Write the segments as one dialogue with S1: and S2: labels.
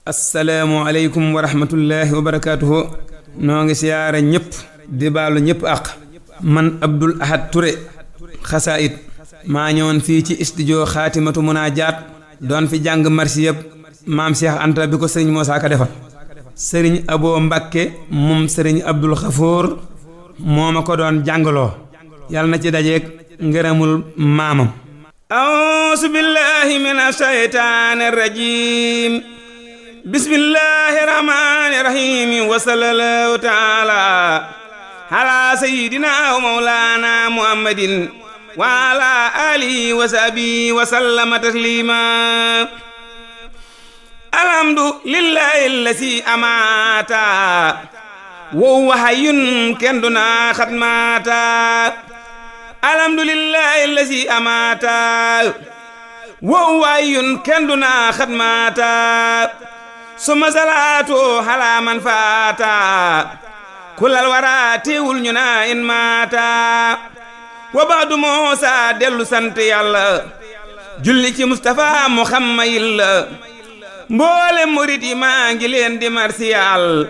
S1: assalaamu aleykum wa rahmatullahi wa barakaatuhu. noo ngi siyaare ñëpp di baalu ñëpp àq. man Abdul Ahad Touré xasaayit maa ñëwoon fii ci studio xaatimatu munaajaat doon fi jàng marsi yëpp maam Cheikh Anta bi ko sëriñ Moussa Ka defal. sëriñ Abo Mbakke moom sëriñ Abdul Xafoor moo ma ko doon jàngaloo yàlla na ci dajeeg ngërëmul maamam. auzu billahi mina shaytaani rajiim. bismillahi rahmaani rahiim. wa sallallahu taala ala sayyidina wa mawlana muhammadin wa ala alihi wa sahbihi wa sallama taslima. alhamdulillahi allasi amata wa huwa hayyun kenduna xatmata. alhamdulillahi allasi amata wa huwa hayyun kenduna xatmata. suma salaatu ala man faata kulal wara teewul ñu naa in maata. wa baadu moosa dellu sant yàlla julli ci Mustafa Muhammadil mboole murid yi maa ngi leen di marsiyal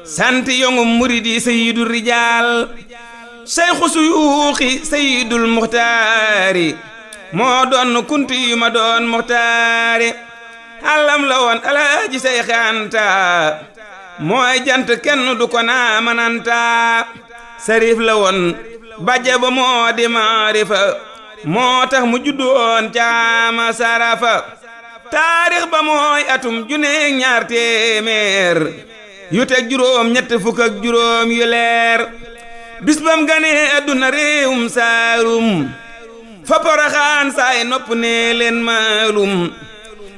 S1: sant yongu murid yi sayyidu rijaal seyxu suyuuxi sayyidul muxtaari moo doon kunti yu ma doon muxtaari. àllam la woon alaaji Seex Anta mooy jant kenn du ko naa mananta. sarif la woon bàjje ba moo di maarifa moo tax mu juddoon caama sarafa. taarix ba mooy atum juneeg ñaar téeméer yu teg juróom ñett fukk ak juróom yu leer. bis bam ganee adduna réewum saalum fa Poroxaan saay nopp nee leen maalum.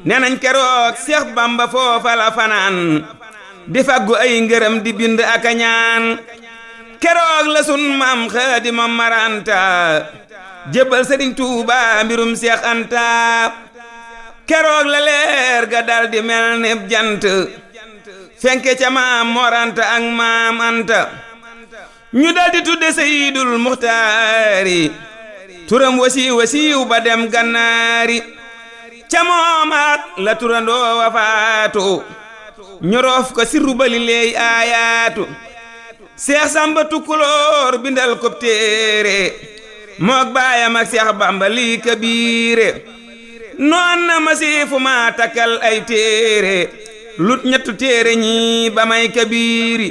S1: nee nañ keroog Seex Bamba foofa la fanaan di faggu ay ngërëm di bind ak a ñaan. keroog la sun maam Xaadima Maranta jébbal Sëriñ Tuuba mbirum Seex Anta. keroog la leer ga dal di mel ne jant fenke ca maam Mor Anta ak maam Anta. ñu dal di tudde Seydul Muxtaari turam wasiiw ba dem gannaari. ca moomaat la turandoo wa faatu ñu roof ko sirru bali leey aayaatu. Seex Samba Tukulóor bindal ko téere mook baayam ak Seex Bamba lii kabiire. noon na ma siifu ma takkal ay téere lut ñettu téere ñi ba may kabiiri.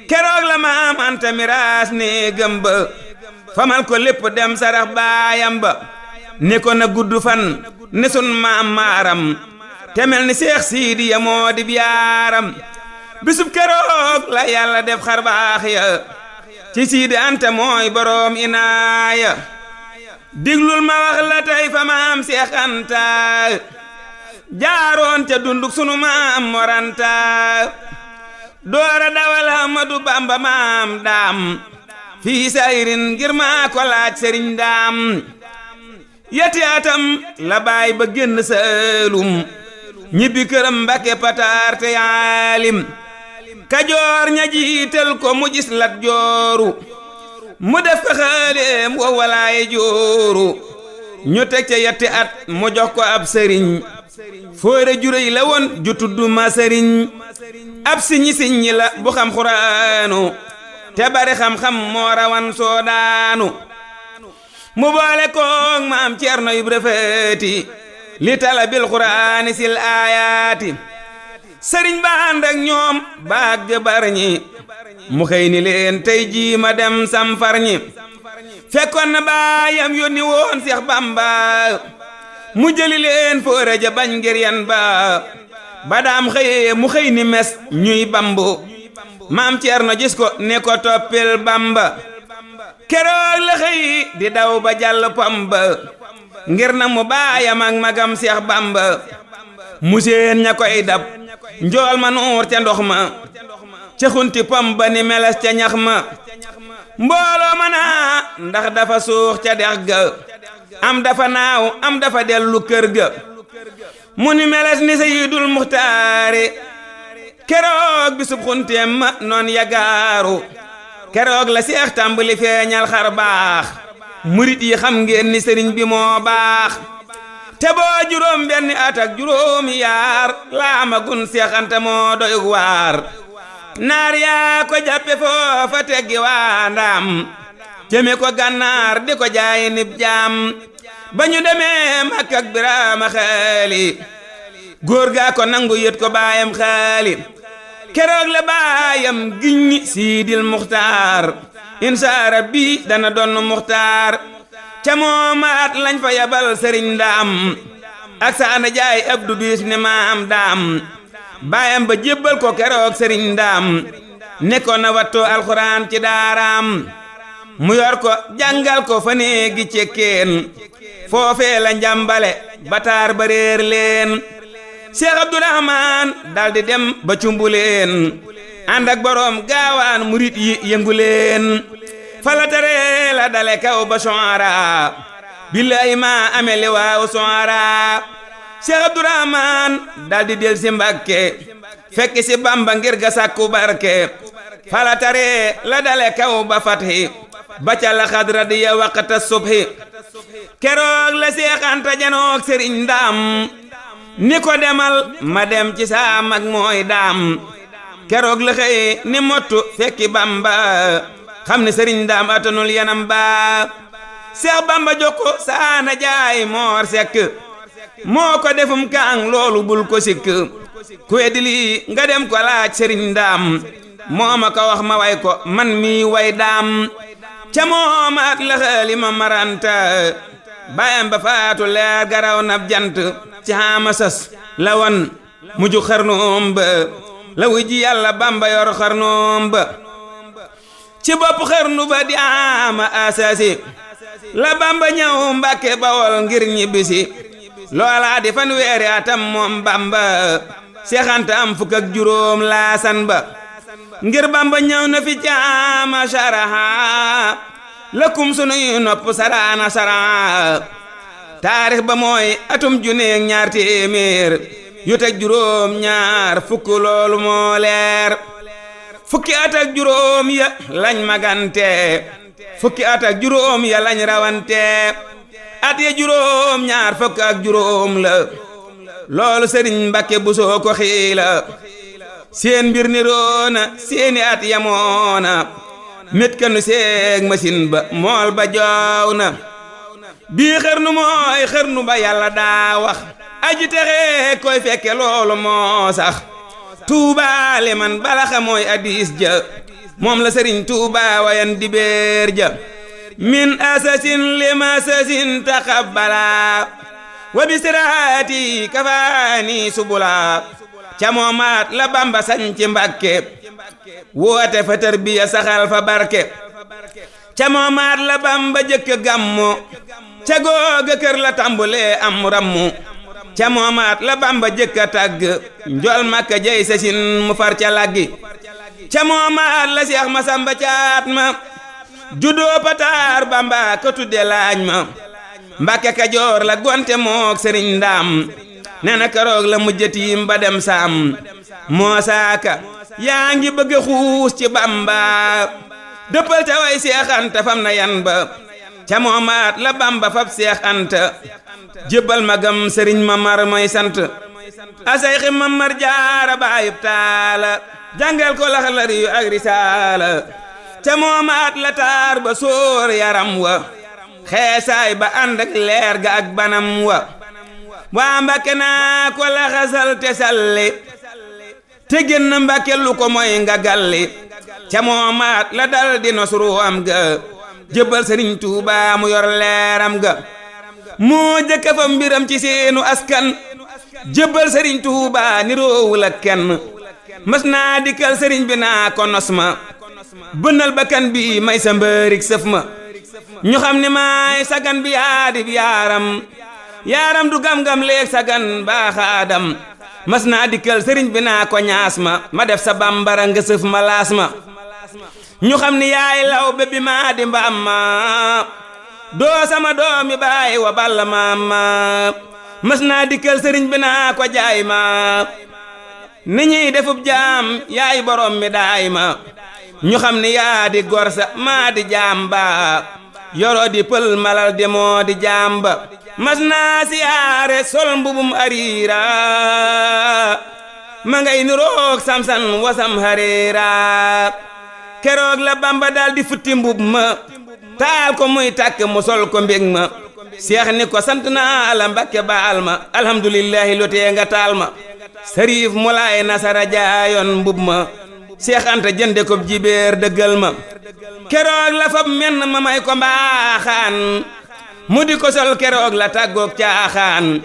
S1: keroog la maam Anta miraas ne gëmba famal ko lépp dem sarax baayam ba ne ko na gudd fan ne sun maam maaram te mel ni Seex Siidiya moo di biyaaram. bisub keroog la yàlla def xar baax ya ci Siidi Anta mooy boroom inaaya. diglul ma wax la tey fa maam Seex Anta jaaroon ca dunduk sunu maam Mor Anta. doora dawal Ahmadu Bamba maam daam fii sayrin ngir maa ko laaj sëriñ daam. yeti atam la baay ba génn Saalum ñibbi këram Mbakke Pataar te yaalim. Kajoor ña jiital ko mu gis Lat Jooru mu def ko xaaleem wa walaaye jooru. ñu teg ca yetti at mu jox ko ab sëriñ fóore juréy la woon ju tudd ma sëriñ. ab siñi la bu xam xuraanu te bari xam-xam moo rawan soodaanu. mu boole koog maam Ceerno Ibra Faati li talabil quraani sil aayaati. sëriñ ba ànd ak ñoom baag bar ñi mu xëy ni leen tey jii ma dem samfar ñi. fekkoon na baayam yónni woon Seex Bamba mu jëli leen foore ja bañ ngir yan ba daam xëyee mu xëy ni mes ñuy bambu. maam Ceerno gis ko ne ko toppil Bamba. keroog la xëy di daw ba jàll Pamba ngir na mu baayam ak magam Seex Bamba. mu seen ña koy dab njool ma nuur ca ndox ma ca xunti Pamba ni meles ca ñax ma. mbooloo ma naa ndax dafa suux ca dex ga am dafa naaw am dafa dellu kër ga. mu ni meles ni Sayyidul Muxtaari keroog bisub xunteem ma noon yagaaru. keroog la Seex tàmbali feeñal xar baax murit yi xam ngeen ni sëriñ bi moo baax te boo juróom benni at ak juróomi yaar laamagun Seex Anta moo doyug waar naar yaa ko jàppe foofa teggi waa ndaam jëme ko gànnaar di ko jaay nib jaam ba ñu demee Makka ak Biraama Xaali góor gaa ko nangu yët ko baayam Xaali keroog la baayam giññi Siidil Muxtaar insa rabbi dana donn Muxtaar ca moomaat lañ fa yabal sëriñ Ndaam ak Saana Jaay Abdu Biis ne maam daam baayam ba jébbal ko keroog sëriñ Ndaam ne ko na wattu alxuraan ci daaraam mu yor ko jàngal ko fa néegi cekkeen foofee la njàmbale bataar ba réer leen Cheikh Abdourahman daldi dem ba cumbuleen ànd ak boroom gaawaan murit yi yëngu leen falatare la dale kaw ba Sohara billahi ma amele waaw Sohara Cheikh Abdourahman daldi del si Mbàkke fekk si Bamba ngir ga sàkku barke falatare la dale kaw ba Fathi ba ca la xadra diya waqta subhi keroog la Seex Anta janoog Sëriñ Ndaam ni ko demal ma dem ci saa mag mooy daam keroog la xëy ni mottu fekki Bamba xam ne Sëriñ Ndaam atanul yanam ba Seex Bamba jokko Saana Jaay Moor Sekk moo ko defum kaang loolu bul ko sikk ku weddi lii nga dem ko laaj Sëriñ Ndaam moo ma ko wax ma way ko man mi way daam ca moomaat la xaali ma maranta baayam ba faatu leer garaw nab jant ci xaama sas la wan muju xarnoom ba la wuy ji Yàlla Bamba yor xarnoom ba ci bopp xarnu ba di ama asasi la Bamba ñëw Mbàkke Bawol ngir ñibbisi loola di fanweeri atam moom Bamba Seex Anta am fukk ak juróom laasan ba ngir Bamba ñëw na fi caama sharaha lëkkum sunuy nopp saraana saraha taarix ba mooy atum junneeg ñaar téeméer yu teg juróom ñaar fukk loolu moo leer fukki at ak juróom ya lañ magante fukki at ak juróom ya lañ rawante at ya juróom ñaar fukk ak juróom la loolu Sëriñ Mbàkke Buso ko xiila seen mbir ni roona seeni at yamoona met kanu seeg machine ba mool ba joow na bii xërnu mooy xërnu ba Yàlla daa wax aji texe koy fekke loolu moo sax Tuuba le man balaxa mooy hadiis ja moom la Sëriñ Tuuba wayan dibeer ja min asasin limasasin taqabbala wa bisiraati kafaani subula ca moomaat la Bamba sañ ci Mbàkke woote fa tarbiya saxal fa barke ca moomaat la Bamba jëkk gàmmu ca googa kër la tambulee am rammu ca moomaat la Bamba jëkk a tàgg njol Makka jey sasin mu far ca laggi ca moomaat la Seex Masamba Caat ma juddoo pataar Bamba ko tudde laañ ma Mbàkke Kajoor la gonte mook Sëriñ Ndaam nena keroog la mujjatiim ba dem saam moo saaka yaa ngi bëgg xuus ci Bamba dëppal te way Seex Anta fam na yan ba ca moomaat la Bamba fab Seex Anta jébbal magam Sëriñ Mamar mooy sant asayxi Mamar Jaara baayub taala jàngal ko Laxdari yu ak Risaala ca moomaat la taar ba sóor yaram wa xeesaay ba ànd ak leer ga ak banam wa waa Mbàkke naa ko laxasal te salli te génn Mbàkke lu ko moy nga galli ca moomaat la dal di nosru am ga jébbal Sëriñ Tuuba mu yor leeram ga moo jëkka fa mbiram ci seenu askan jébbal Sëriñ Tuuba ni roowul ak kenn mas naa dikkal sëriñ bi naa ko nos ma bënnal bakkan bi may sa mbërik sëf ma ñu xam ne maay sagan bi yaadib yaaram du gam-gam leeg sagan baaxaadam mas naa dikkal sëriñ bi naa ko ñaas ma def sa bambara nga sëf ma laas ma ñu xam ni yaay law be bi maa di mbaam ma doo sama doomi baay wa balla maama mas naa dikkal sëriñ bi naa ko jaay ma ni ñuy defub jaam yaay borom mi daay ma ñu xam ni yaa di gorsa maa di jaam ba yoroo di pël malal de moo di jaam ba mas naa siyaare sol mbubum ariira ma ngay niroog samsan wasam hareera keroog la Bamba dal di futti mbub ma taal ko muy tàkk mu sol ko mbég ma seex ni ko sant naa la Mbàkke baal ma alhamdulillahi lu tee nga taal ma sariif mulaay nasara jaayoon mbub ma Seex Anta jënde ko jibeer dëggal ma keroog la fab menn ma may ko mbaaxaan mu di ko sol keroog la tàggoog caaxaan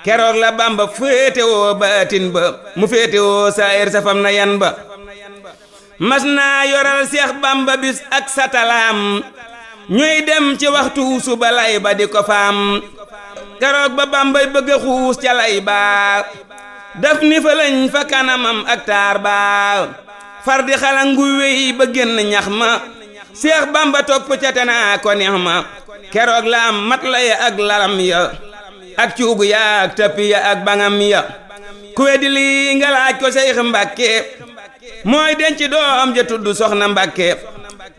S1: keroog la Bamba féete woo baatin ba mu féete woo saayir safam na yan ba mas naa yoral Seex Bamba bis ak satalaam ñuy dem ci waxtu suba lay ba di ko faam keroog ba Bambay bëgg a xuus ca lay ba daf ni fa lañ fa kanamam ak taar ba far di xalangu wéy ba génn ñax ma Seex Bamba topp ca te naa ko neex ma keroog la am mat la ya ak lalam ya ak cuugu ya ak tappi ya ak bangam ya ku weddi lii nga laaj ko Seex Mbàkke mooy denc doom ja tudd Soxna Mbàkke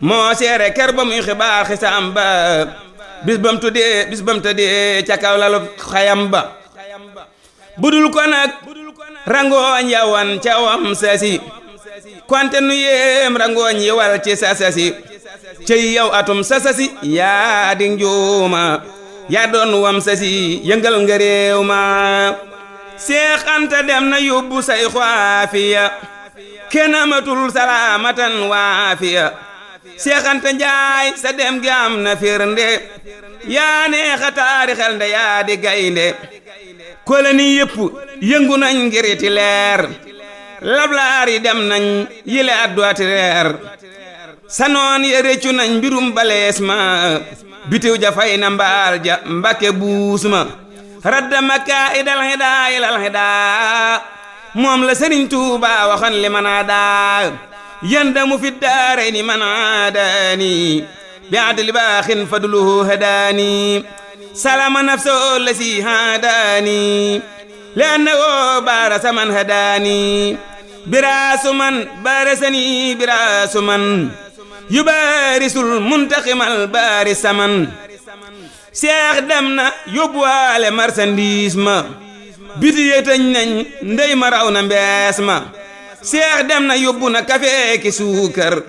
S1: moo seere ker ba muy xibaar xisaam ba bis bam tëddee ca kaw lalu xayam ba budul ko nag rangooñ yawan ca wam sasi konte nu yéem rangooñ yi wal ci sasasi cey yow atum sasasi yaa di njuuma yaa doon wam sasi yëngal nga réew ma Seex Anta dem na yóbbu say xaafiya kenn amatul salaamatan waafiya Seex Anta Njaay sa dem gi am na firnde yaa neexa taarixal nde yaa di gaynde koloni yëpp yëngu nañ ngiriti leer lablaar yi dem nañ yile adduati reer sanoon ya réccu nañ mbirum balees ma bitiw ja fay na mbaal ja Mbàkke buus ma radda makka idal hidaa ilal hidaa moom la Sëriñ Tuubaa waxoon li manaa daa yandamu fi daarayni man aadaani bi adli baaxin fadluhu hadaani salama nafso lasi hadaani li annahu baarasa man hadaani biraasu man baarasani biraasu man yubaarisul muntaqimal baarisa man Seex dem na yóbbuwaale marchandise ma biti yetañ nañ ndey ma raw na mbees ma Seex dem na yóbbu na kafe ki suukar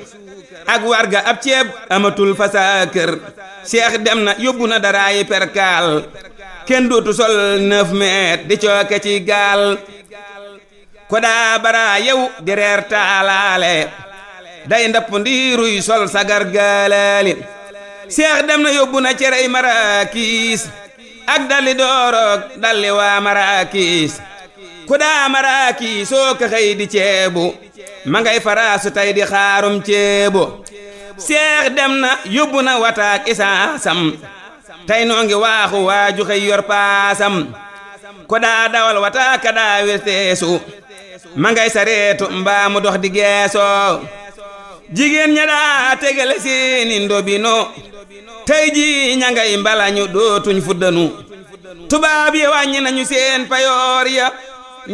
S1: ak warga ab ceeb amatul fa saa kër Seex dem na yóbbu na daraayi perkaal kenn dootu sol 9 mètres di cooke ci gaal ko daa bara yow di reer taalaale day ndapp ndiiruy sol sagar gaalaali Seex dem na yóbbu na cerey maraakiis ak dalli dooroog dalli waa maraakiis ku daa maraaki soo ko xëy di ceebu ma ngay faraasu tay di xaarum ceebu Seex dem na yóbbu na wataak isaasam tay noo ngi waaxu waaju xëy yor paasam ku daa dawal wataaka daa wirteesu ma ngay sareetu mbaa mu dox di geesoo jigéen ña daa tegale seeni ndobino tey ji ña ngay mbalañu dootuñ fuddanu tubaab yi wàññi nañu seen payoor ya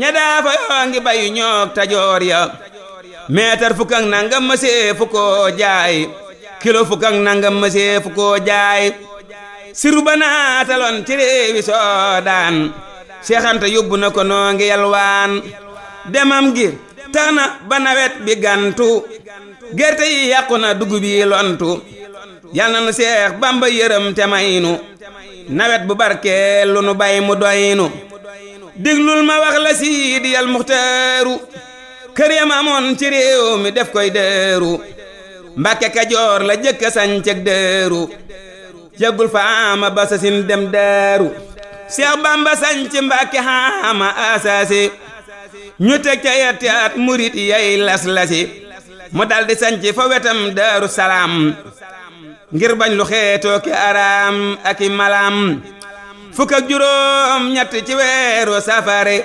S1: ña daa fa yoo ngi bayu ñoog tajoor ya meetar fukk ak nangam ma see fu koo jaay kilo fukk ak nangam ma see fu koo jaay siru ba naataloon ci réewi Soodaan Seex Anta yóbbu na ko noo ngi yalwaan demam gi tax na ba nawet bi gantu gerte yi yàqu na dugub yi lontu yal na nu Seex Bamba yërëm te maynu nawet bu barkeel lu nu bay mu doynu diglul ma wax la Siidiyal Muxtaaru kër yam amoon ci réew mi def koy dëeru Mbàkke Kajoor la jëkka sañceg dëeru yëggul fa ama ba sa sin dem dëeru Seex Bamba sañc Mbàkke xaama asaasi ñu teg ca yetti at murit yay las-lasi mu daldi sañc fa wetam Daaru Salaam ngir bañ lu xeetoo ki araam ak i malaam fukk ak juróom ñett ci weeru safare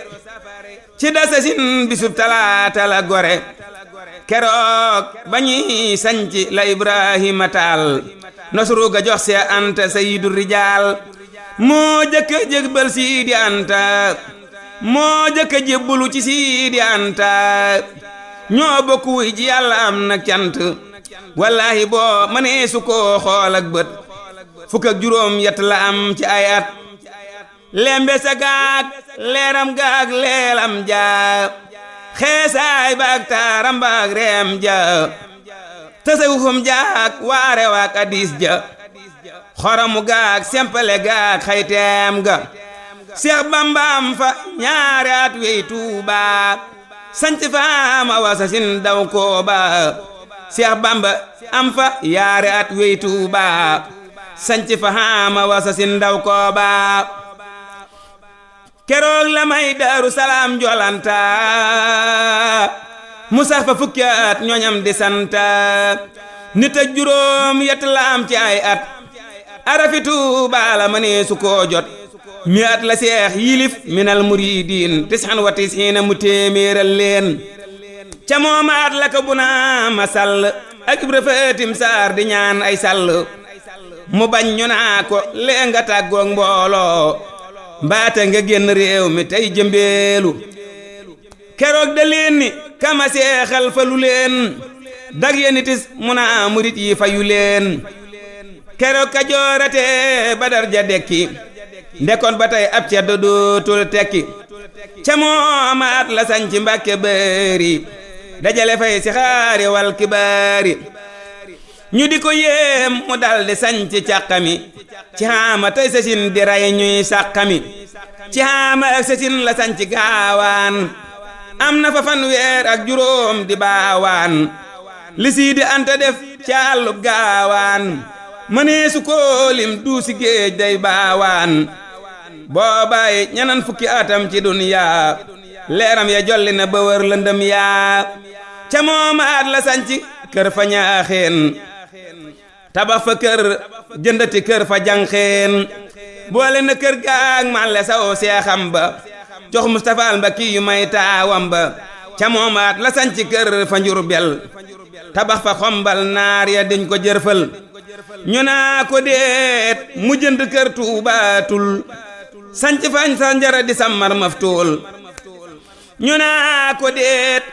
S1: ci dasasin bisub talaata la gore keroog bañuy sañc la Ibrahima taal Nasru ga jox Seex Anta sayyidu rijaal moo jëkk jébbal Siidi Anta moo jëkk jébbulu ci Siidi Anta ñoo bokk wuy ji Yàlla am na cant wallahi boo mënee su ko xool ak bët fukk ak juróom yett la am ci ay at lembe sa gaag leeram gaag leelam ja xeesaay baag taaram baag reem ja tasawufum jaag waare waag hadiis ja xoromu gaag sempale gaag xayteem ga Seex Bamba am fa ñaari at wey Tuuba sanc faama wasasin daw kooba Seex Bamba am fa yaari at wey Tuuba sanc faama wasasin daw kooba keroog la may Daaru Salaam jolanta mu sax fa fukki at ñoñam di santa nit ak juróom yett la am ci ay at arafi Tuuba la mënee su koo jot mi at la seex yilif minal muridiin 99 mu téeméeral leen ca mooma at la ko bu naa ma sàll ak Ibra Fatim Saar di ñaan ay sàll mu bañ ñu naa ko lee nga tàggoog mbooloo mbaate nga génn réew mi tey jëmbeelu keroog da leen ni kama seexal fa lu leen dag yenitis mu naa murit yi fayu leen keroog ka joorate Badar ja dekki ndekoon ba tey ab ceddo dootul tekki ca moomaat la sañci Mbàkke Bari dajale fay si xaari wal kibaari ñu di ko yéem mu daldi sañci càqami ci xaama tey sasin di ray ñuy sàqami ci xaama ak sasin la sañci gaawaan am na fa fanweer ak juróom di baawaan li Siidi Anta def ci àllub gaawaan mënee su koolim duusi géej day baawaan boobaay ñanan fukki atam ci duniyaa leeram ya jolli na ba wër lëndëm yaa ca moomaat la sanci kër fa ñaaxeen tabax fa kër jëndati kër fa janxeen boole na kër gaag màlle saw seexam ba jox Mustafaa Mbakki yu may taawam ba ca moomaat la sanci kër fa Njurbel tabax fa xombal naar ya diñ ko jërfal ñu naa ko deet mu jënd kër Tuubaatul sanc fañ sa njara di sammar maftuul ñu naa ko deet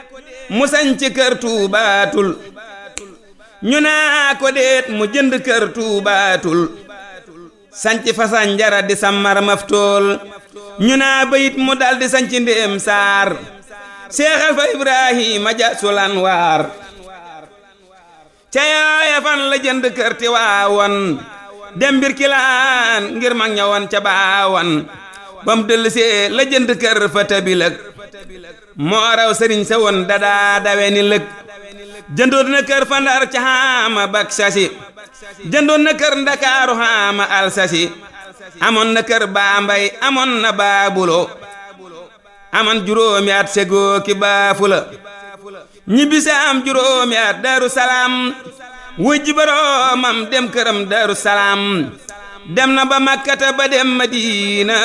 S1: mu sanc kër Tuubaatul ñu naa ko deet mu jënd kër Tuubaatul sanc fa sa njara di sammar maftuul ñu naa bayit mu daldi sanc ndéem saar seexal fa Ibrahima ja sulan waar ca yooya fan la jënd kër ti waawoon dem mbir kilaan ngir mag ñawoon ca baawoon bam dellusee la jënd kër fa tabilëg moo raw sëriñ sa woon dadaa dawe ni lëg jëndoon na kër fa Ndar ca xaama bak sasi jëndoon na kër Ndakaaru xaama al sasi amoon na kër Baambay amoon na Baabulo amoon juróomi at segoo ki Baafula ñibbise am juróomi at Daaru Salaam wujji boroomam dem këram Daaru Salaam dem na ba Makkata ba dem Madina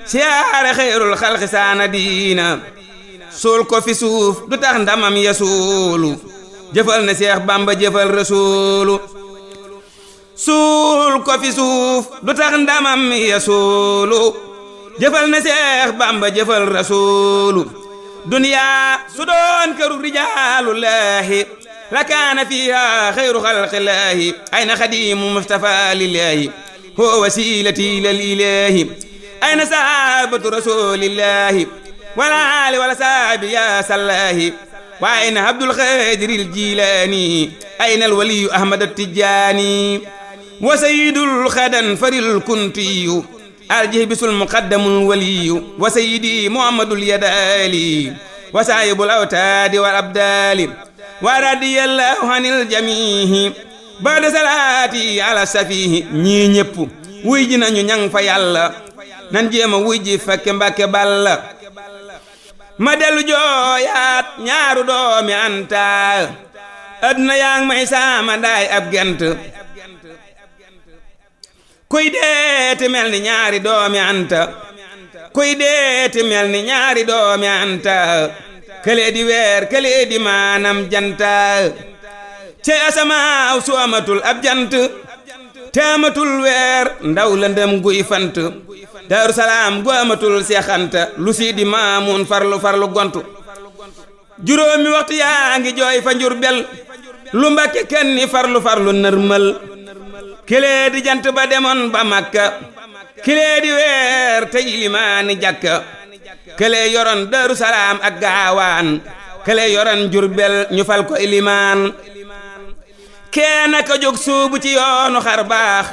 S1: siyaare xeyrul xalqi saana diina suul ko fi suuf du tax ndamam ya suulu jëfal na Seex Bamba jëfal Rasuulu suul ko fi suuf du tax ndamam ya suulu jëfal na Seex Bamba jëfal Rasuulu duniyaa su doon këru rijaalullaahi la kaana fiihaa xayru xalqillaahi ayna xadiimu Mustafaa lillaahi huwa wasiilati ilal ilaahi ayna sahabatu rasuulillaahi wala aali wala saabi yaa sallaahi wa ayna Abdul Xaadiril Jilaani ayna alwaliyu Ahmad Tijaani wa sayyidul xadan faril kuntiyu aljihbisul muqaddamul waliyu wa sayyidi Muhammadul Yadaali wa saahibul awtaadi wal abdaali wa radiyallahu anil jamiihi ba'da salaati ala safiihi ñii ñépp wuy ji nañu ñang fa yàlla nan jéema wuy ji fakke Mbàkke Balla ma dellu jooyaat ñaaru doomi Anta adduna yaa ngi may saama ndaay ab gent kuy deeti mel ni ñaari doomi Anta kuy deeti mel ni ñaari doomi Anta këlee di weer këlee di maanam janta cey asamaaw su amatul ab jant te amatul weer ndaw lëndëm guy fant Daaru Salaam gu amatul seexanta lu Sidi Maamun farlu gontu juróomi waxtu yaa ngi jooy fa Njurbel lu Mbàkke kenn ni farlu nërmal këlee di jant ba demoon ba Makka kilee di weer te ilimaani jàkka këlee yoroon Daaru Salaam ak gaawaan këlee yoroon Jurbel ñu fal ko ilimaan keena ka jóg suubu ci yoonu xar baax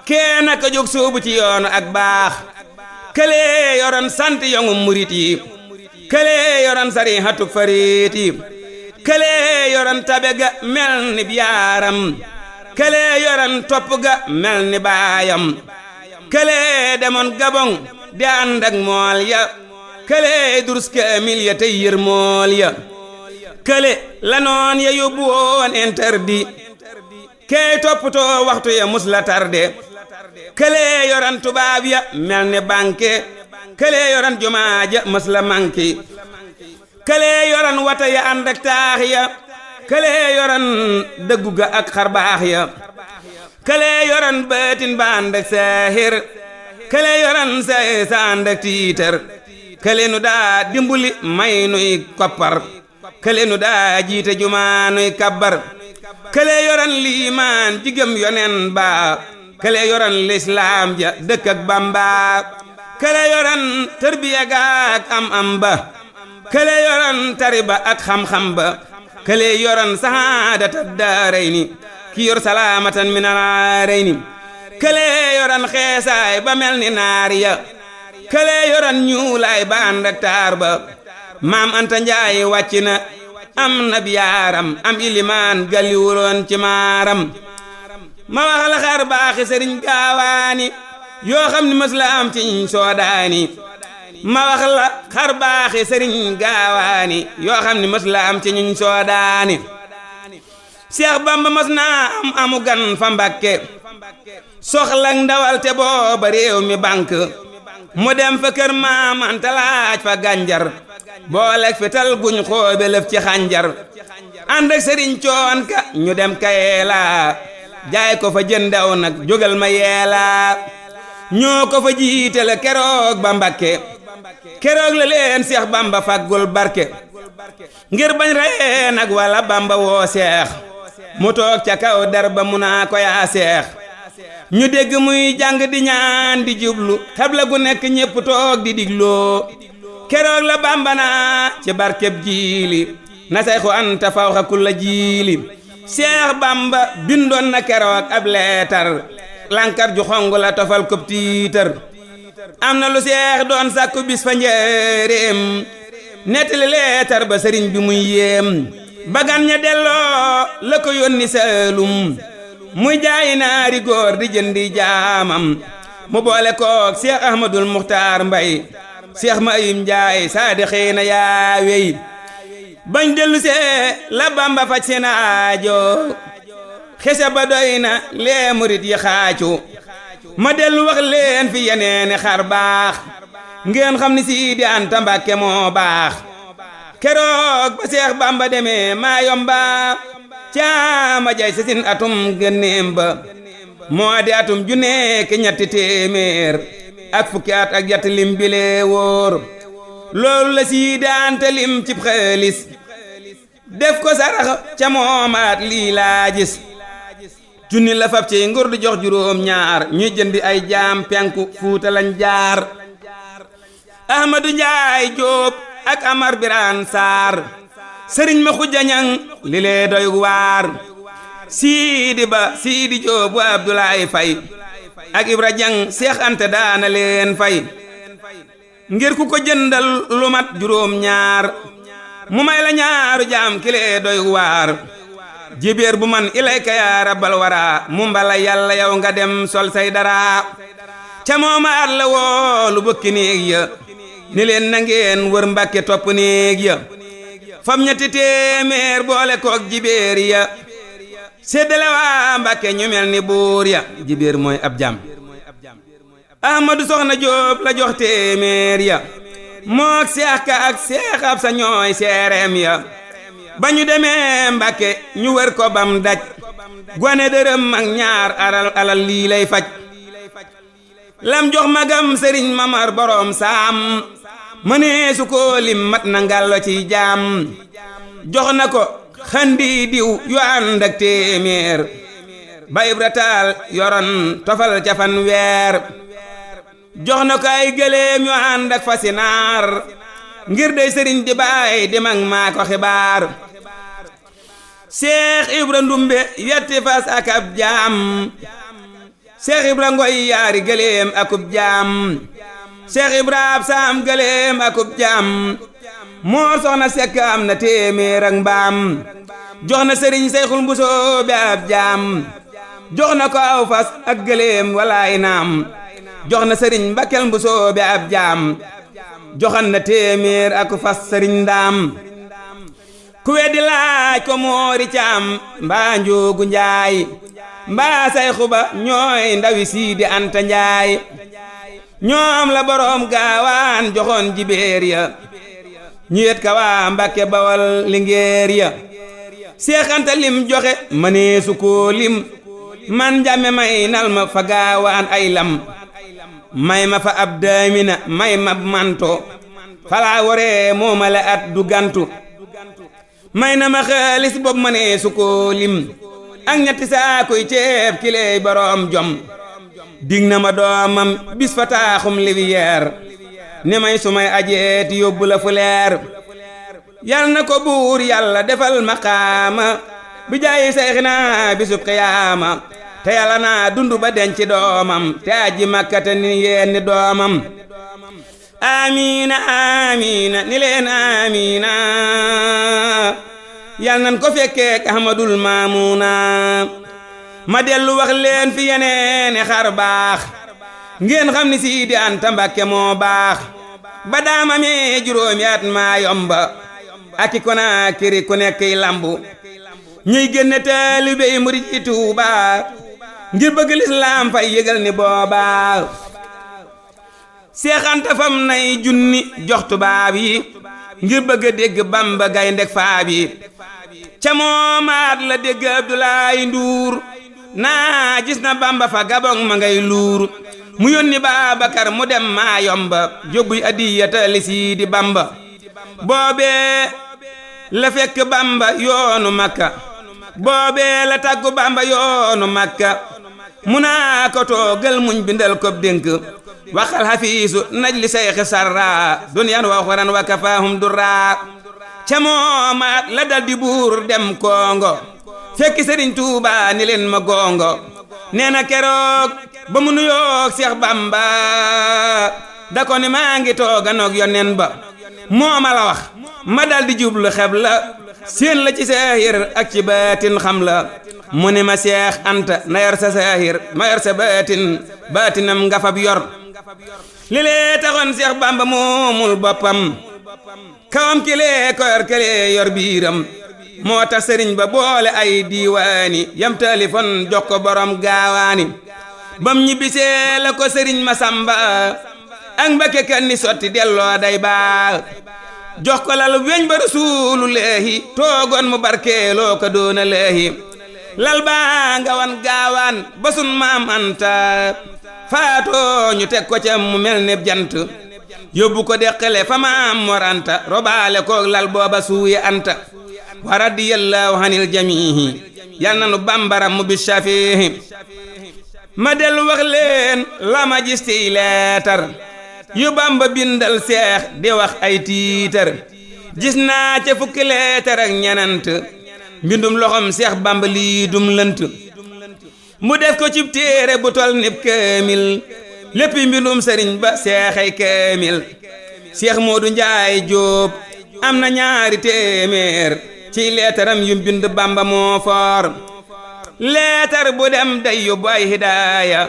S1: keena ka jóg suubu ci yoonu ak baax këlee yoroon sant yongu murit yi këlee yoroon sarihatuk farit yi këlee yoroon tabe ga mel ni biyaaram këlee yoroon topp ga mel ni baayam këlee demoon Gabon di ànd ak mool ya këlee durus kaamil ya tey yër mool ya kële la noon ya yóbbu woon interdit kee toppatoo waxtu ya mus la tarde këlee yoran tubaab ya mel ni banque këlee yoran jumaa ja mus la manki këlee yoran wata ya ànd ak taax ya këlee yoran dëggu ga ak xarbaax ya këlee yoran baatin ba ànd ak saahir këlee yoran say sa ànd ak tiitar këlee nu daa dimbuli may nuy koppar këlee nu daa jiite jumaa nuy kabbar këlee yoran liimaan jigëm yonen ba këlee yoran lislaam ja dëkk ak Bamba këlee yoran tërbiya ga ak am ba këlee yoran tariba ak xam-xam ba këlee yoran sahaadata daarayni ki yor salaamatan min alaarayni këlee yoran xeesaay ba mel ni naar ya këlee yoran ñuulaay ba ànd ak taar ba maam Anta Njaay wàcc na am na biyaaram am ilimaan galliwuloon ci maaram ma wax la xar baaxi sëriñ gaawaani yoo xam ni mës la am ci ñiñ soodaani ma wax la xar baaxi sëriñ gaawaani yoo xam ni mës la am ci ñiñ soodaani Seex Bamba mës naa am amu gan fa Mbàkke soxlak ndawal te booba réew mi bank mu dem fa kër maam Anta laaj fa gànjar booleeg fital guñ xoobe lëf ci xànjar ànd ak sëriñ coon ka ñu dem Kayeela jaay ko fa jëndaw nag jógal ma yeela ñoo ko fa jiitale keroog ba Mbàkke keroog la leen Seex Bamba faggul barke ngir bañ reyee nag wala Bamba woo Seex mu toog ca kaw der ba mu naa ko yaa Seex ñu dégg muy jàng di ñaan di jublu xabla gu nekk ñépp toog di digloo keroog la Bamba naa ci barkeb jiili na Sayxu Anta fawxa kulla jiili Seex Bamba bindoon na keroog ab leetar lankar ju xong la tofal kob tiitar am na lu Seex doon sàkku bis fa njëreem nettali leetar ba sëriñ bi muy yéem bagan ña delloo la ko yónni Saalum muy jaayi naari góor di jëndi jaamam mu boole koog Seex Ahmadul Muxtaar Mbay Seex Mayim Njaay saadi xiina yaa wey bañ dellu see la Bamba faj seen aajo xese ba doy na lee murit yi xaacu ma dellu wax leen fi yeneeni xar baax ngeen xam ni Sidi Anta Mbàkke moo baax keroog ba Seex Bamba demee maa yomba caama jay sasin atum gënneem ba moo di atum junne ki ñetti téeméer ak fukki at ak yat lim bile wóor loolu la Sidi Anta lim cib xaalis def ko sarax ca moomaat lii laa gis junni la fab ci nguur di jox juróom ñaar ñuy jëndi ay jaam penku Fuuta lañ jaar Ahmadu Njaay Jóob ak Amar Biraan Saar sëriñ ma xujja ñaŋ li lee doy waar Siidi Ba Siidi Jóob wa Abdoulaye Fay ak Ibra Jang Seex Anta daana leen fay ngir ku ko jëndal lu mat juróom ñaar mu may la ñaaru jaam ki lee doy waar jibéer bu man ilayka yaa rabbal wara mu mbala yàlla yow nga dem sol say dara ca mooma at la woolu bëkki néeg ya ni leen na ngeen wër Mbàkke topp néeg ya fam ñetti téeméer boole koog jibéer ya séddale waa Mbàkke ñu mel ni buur ya jibéer mooy ab jaam Ahmadu Soxna Jóob la jox téeméer ya mook Seex Ka ak Seex Absa ñooy seereem ya ba ñu demee Mbàkke ñu wër ko bam daj gone dërëm ak ñaar alal lii lay faj lam jox magam sëriñ Mamar borom saam mënee su ko lim mat na ngàllo ci jaam jox na ko xandi diw yu ànd ak téeméer ba Ibra Taal yoroon tofal ca fan weer jox na ko ay gëléem yu ànd ak fasi naar ngir dey sëriñ di baay di mag maa ko xibaar Seex Ibra Ndumbe yetti fas ak ab jaam Seex Ibra Ngoy yaari gëléem akub jaam Seex Ibra ab saam gëléem akub jaam moo soxna Sekk am na téeméer ak mbaam jox na sëriñ Seexul Mbusoo bi ab jaam jox na ko aw fas ak gëléem walaay naam jox na sëriñ Mbakkel Mbusoo bi ab jaam joxan na téeméer ak fas sëriñ ndaam ku weddi laaj ko moori caam mbaa njoogu njaay mbaa Sayxu Ba ñooy ndawi Siidi Anta Njaay ñoom la boroom gaawaan joxoon jibeer ya ñu yet ka waa Mbàkke Bawal lingeer ya Seex Anta lim joxe mëneesu koo lim man njàmme may nal ma fa gaawaan ay lam may ma fa ab daamina may ma manto falaa waree moomale at du gantu may na ma xaalis bopp mëneesu koo lim ak ñetti saakuy ceeb kileey boroom jom dig na ma doomam bis fa taaxum liwiyeer ne may sumay ajeeti yóbbu la fu leer yal na ko buur yàlla defal maqaama bi jaayi Seexina bisub qiyaama te yàlla naa dundu ba denc doomam te aji makkate ni yeen ni doomam amiina amiina ni leen amiina yal nan ko fekkeek Ahmadul Maamuna ma dellu wax leen fi yeneeni xar baax ngeen xam ni Siidi Anta Mbàkke moo baax ba daama mee juróomi at maa yomba aki Konaakiri ku nekk lambu ñuy génne taalibe yi murid yi Tuuba ngir bëgg lislaam fay yëgal ni booba Seex Anta fam nay junni jox tubaab yi ngir bëgg a dégg Bamba gayndek faab yi ca moomaat la dégg Abdoulaye Nduur naa gis na Bamba fa Gabon ma ngay luur mu yónni Baabakar mu dem maa yomba jóbbuy adiyata li Siidi Bamba boobee la fekk Bamba yoonu Makka boobee la tàggu Bamba yoonu Makka mu naa ko toogal muñ bindal ko dénk waxal hafiisu najli Seyxi Sarra dunyan wa uxran wa kafaahum durra ca moomaat la dal di buur dem Kongo fekki Sëriñ Tuuba ni leen ma gongo nee na keroog ba mu nuyoog Seex Bamba da ko ni maa ngi tooga noog yonen ba moo ma la wax ma dal di jublu xeb la seen la ci saahir ak ci baatin xam la mu ni ma Seex Anta na yor sa saahir ma yor sa baatinam nga fab yor li lee taxoon Seex Bamba moomul boppam kawam kilee ko yor kelee yor biiram moo tax sëriñ ba boole ay diiwaani yam téléphone jox ko borom gaawaani bam ñibbisee la ko sëriñ Masamba ak Mbakke Kanni sotti delloo day baax jox ko lal weñ ba Rasuulullaahi toogoon mu barkeeloo ko doona leehi lal baa nga wan gaawaan ba sun maam Anta faatoo ñu teg ko ca mu mel ne jant yóbbu ko deqale fa maam Mor Anta robaale ko lal booba suuye Anta wa radiyallahu anil jamihi yal na nu bambaram mu bi shafihi ma dellu wax leen la ma gis ci leetar yu Bamba bindal Seex di wax ay tiitar gis naa ca fukki leetar ak ñenant mbindum loxom Seex Bamba lii dum lënt mu def ko ci téere bu tol nib kaamil léppi mbindum sëriñ ba seexay kaamil Seex Moodu Njaay Jóob am na ñaari téeméer ci leetaram yu bind Bamba moo foor leetar bu dem day yóbbu ay hidaaya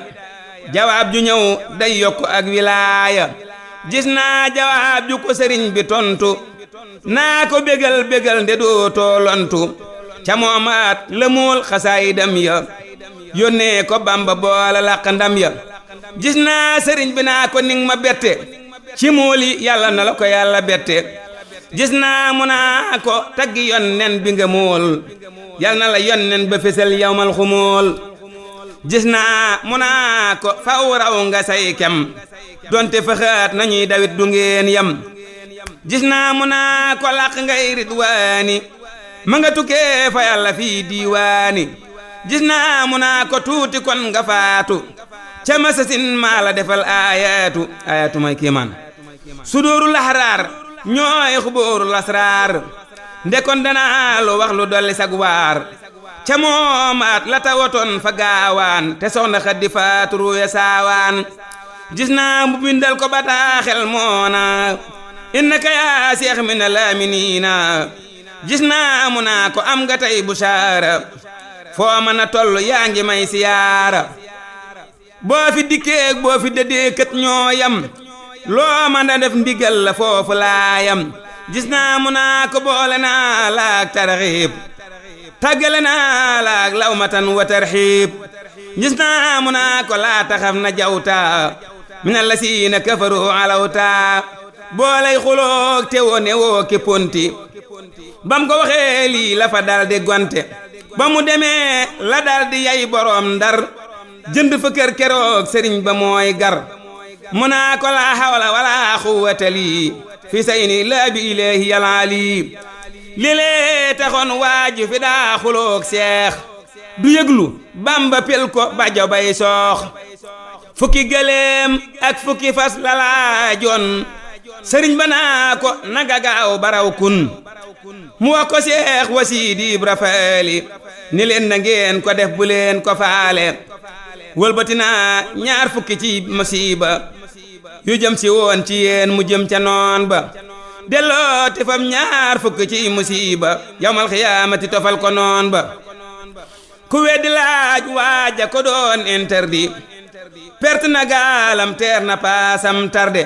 S1: jawaab ju ñëw day yokku ak wilaaya gis naa jawaab ju ko sëriñ bi tontu naa ko bégal bégal nde doo toolontu ca moomaat la muul xasaayidam ya yónnee ko Bamba boola làq ndam ya gis naa sëriñ bi naa ko ning ma bette ci muuli yàlla na la ko yàlla bette gis naa mu naa ko taggi yonnen bi nga mool yal na la yonnen ba fesal yawmal xumóol gis naa mu naa ko faw raw nga say kem donte faxaat nañuy dawit du ngeen yam gis naa mu naa ko làq ngay ridwaani ma nga tukkee fa yàlla fii diiwaani gis naa mu naa ko tuuti kon nga faatu ca masasin maa la defal ayatu may kiimaan sudóoru laxaraar ñooy xubóoru lasraar ndekon danaa lu wax lu dolli sag waar ca moomaat la tawotoon fa gaawaan te soxna Xadi Faatu ruuya saawaan gis naa mu bindal ko bataaxel moona innaka yaa seex mina laaminiina gis naa mu naa ko am nga tey busaara foo mën a toll yaa ngi may siyaara boo fi dikkeek boo fi dëddee kët ñoo yam loo mën a def ndigal la foofu laayam gis naa mu naa ko boole naa laak tarxiib tàggale naa laak lawmatan wa tarxiib gis naa mu naa ko laa taxaf na jawta mina lasiina kafaru alawta boolay xuloog te woo ne woo ki ponti bam ko waxee lii la fa dal di gonte ba mu demee la dal di yay boroom Ndar jënd fa kër keroog sëriñ ba mooy gar mu naa ko laa hawla wala quwwata lii fi sayni laa bi ilaahi yalaali léeg-léeg taxoon waaju fi daa xuloog seex du yëglu Bamba pel ko ba jobay soox fukki gëléem ak fukki fas la laajoon sëriñ ba naa ko naga gaaw baraw kun mu wax ko seex wasiidi Ibra Faali ni leen na ngeen ko def bu leen ko faale wëlbatina ñaar fukki ci musiba yu jëm si woon ci yéen mu jëm ca noon ba dellooti fam ñaar fukki ci musiba yawmal xiyaamati tofal ko noon ba ku weddi laaj waaja ko doon interdit perte na gaalam teer na paasam tarde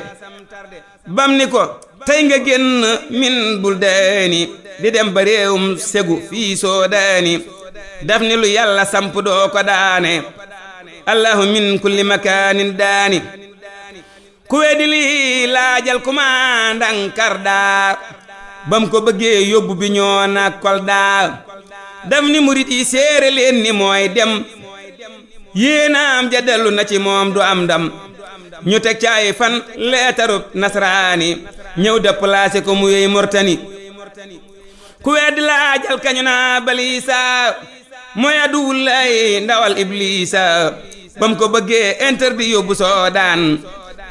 S1: bam ni ko tey nga génn min bul deeni di dem ba réewum segu fii soo daani daf ni lu yàlla samp doo ko daane allahu min kulli makaanin daani ku weddi lii laajal kumaandang Karda bam ko bëggee yóbbu bi ñoo na Kolda daf ni murit yi séere leen ni mooy dem yéenaam ja dellu na ci moom du am ndam ñu teg caay fan leetarub nasraani ñëw déplacé ko mu yey Mortani ku weddi laajal kañu naa Balisa mooy aduwullay ndawal Iblisa bam ko bëggee interdit yóbbu Soodaan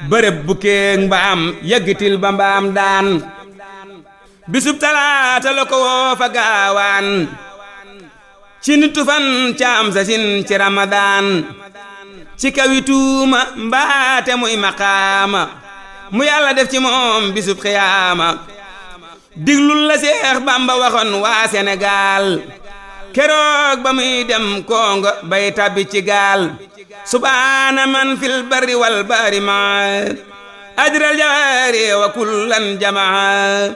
S1: bërëb bu keeg mbaam yëggitil ba mbaam daan bisub talaata la ko woo fa gaawaan ci nitu fan caam sa sin ci Ramadaan ci kawi tuuma mbaate muy maqaama mu yàlla def ci moom bisub xiyaama diglul la Seex Bamba waxoon waa Sénégal keroog ba muy dem Kongo bay tabbi ci gaal subhaana man fil barri wal bahri ma ajral jawaari wa kullan jamaa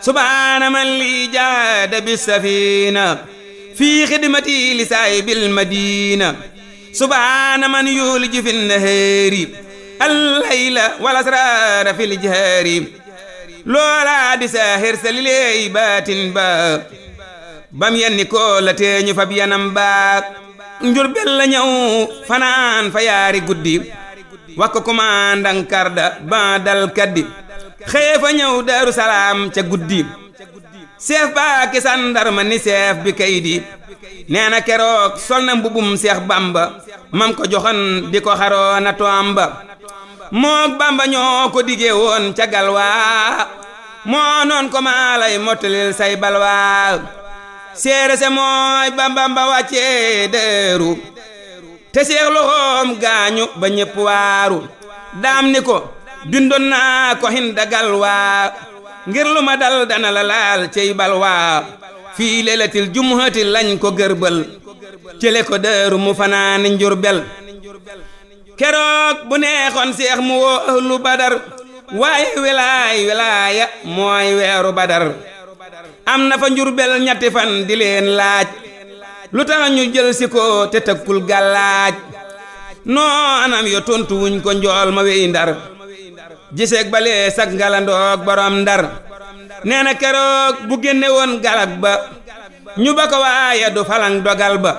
S1: subhaana man li jaada bis safina fii xidmati li saahibil madina subhaana man yuliju fi nahaari allayla wal asraara fil jahaari loola di saahir sa lileey baatin ba bam yenni ko la teeñu fab yanam ba Njurbel la ñëw fanaan fa yaari guddi wax ko kumaandang Karda ba dal kaddi xëye fa ñëw Daaru Salaam ca guddi seef baa ki sandarma ni seef bi kaydi nee na keroog sol na mbubum Seex Bamba mam ko joxoon di ko xaroo na toom ba mook Bamba ñoo ko digee woon ca galwaa moo noon ko maa lay mottalil say balwaa seere se mooy Bamba wàccee Daaru te seex loxoom gaañu ba ñépp waaru daam ni ko bindoon naa ko hinda galwaa ngir lu ma dal dana la laal cey balwaa fii leelatil jumuhati lañ ko gërbal cele ko Daaru mu fanaani Njurbel keroog bu neexoon seex mu woo ahlu Badar waaye wilaaya mooy weeru Badar am na fa Njurbel ñetti fan di leen laaj lu tax ñu jël si ko te tëkkul gàllaaj noo anam yo tontu wuñ ko njool ma wey Ndar giseeg balee sak ngalandoog borom Ndar nee na keroog bu génne woon galak ba ñu ba ko waaye du falang dogal ba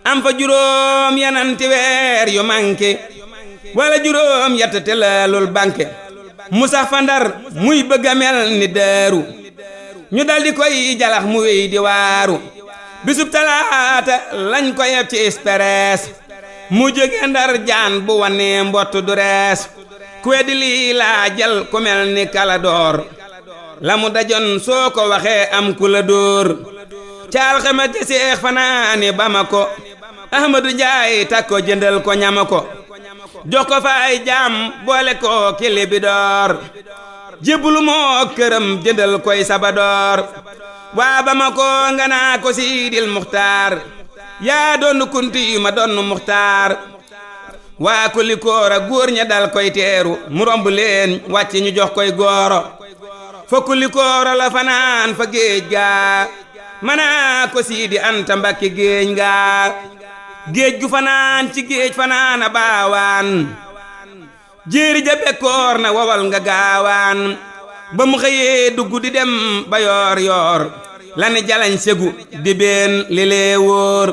S1: am fa juróom yananti weer yu manqué wala juróom yett te laalul banque mu sax fa Ndar muy bëgg a mel ni Daaru ñu daldi koy jalax mu wéy di waaru bisub talaata lañ ko yeb ci Express mu jóge Ndar jaan bu wanee mbott du rees ku weddi lii laa jël ku mel ni Kaladoor la mu dajoon soo ko waxee am ku la dóor ca alxames ja Seex fanaani Bamako Ahmadu Njaay takko jëndal ko ñama ko jox ko fa ay jaam boole ko ki Libidoor jébbulu moo këram jëndal koy Sabadoor waa Bamako nga naa ko Siidil Muxtaar yaa doon kunti ma doon Muxtaar waa Kulikoora góor ña dal koy teeru mu romb leen wàcc ñu jox koy gooro fa Kulikoora la fanaan fa géej gaa manaa ko Siidi Anta Mbakke géej gaa géej gu fanaan ci géej fanaan a baawaan jéeri ja bekkoor na wowal nga gaawaan ba mu xëyee dugg di dem ba yoor yoor la ne jalañ segu di been li lee wóor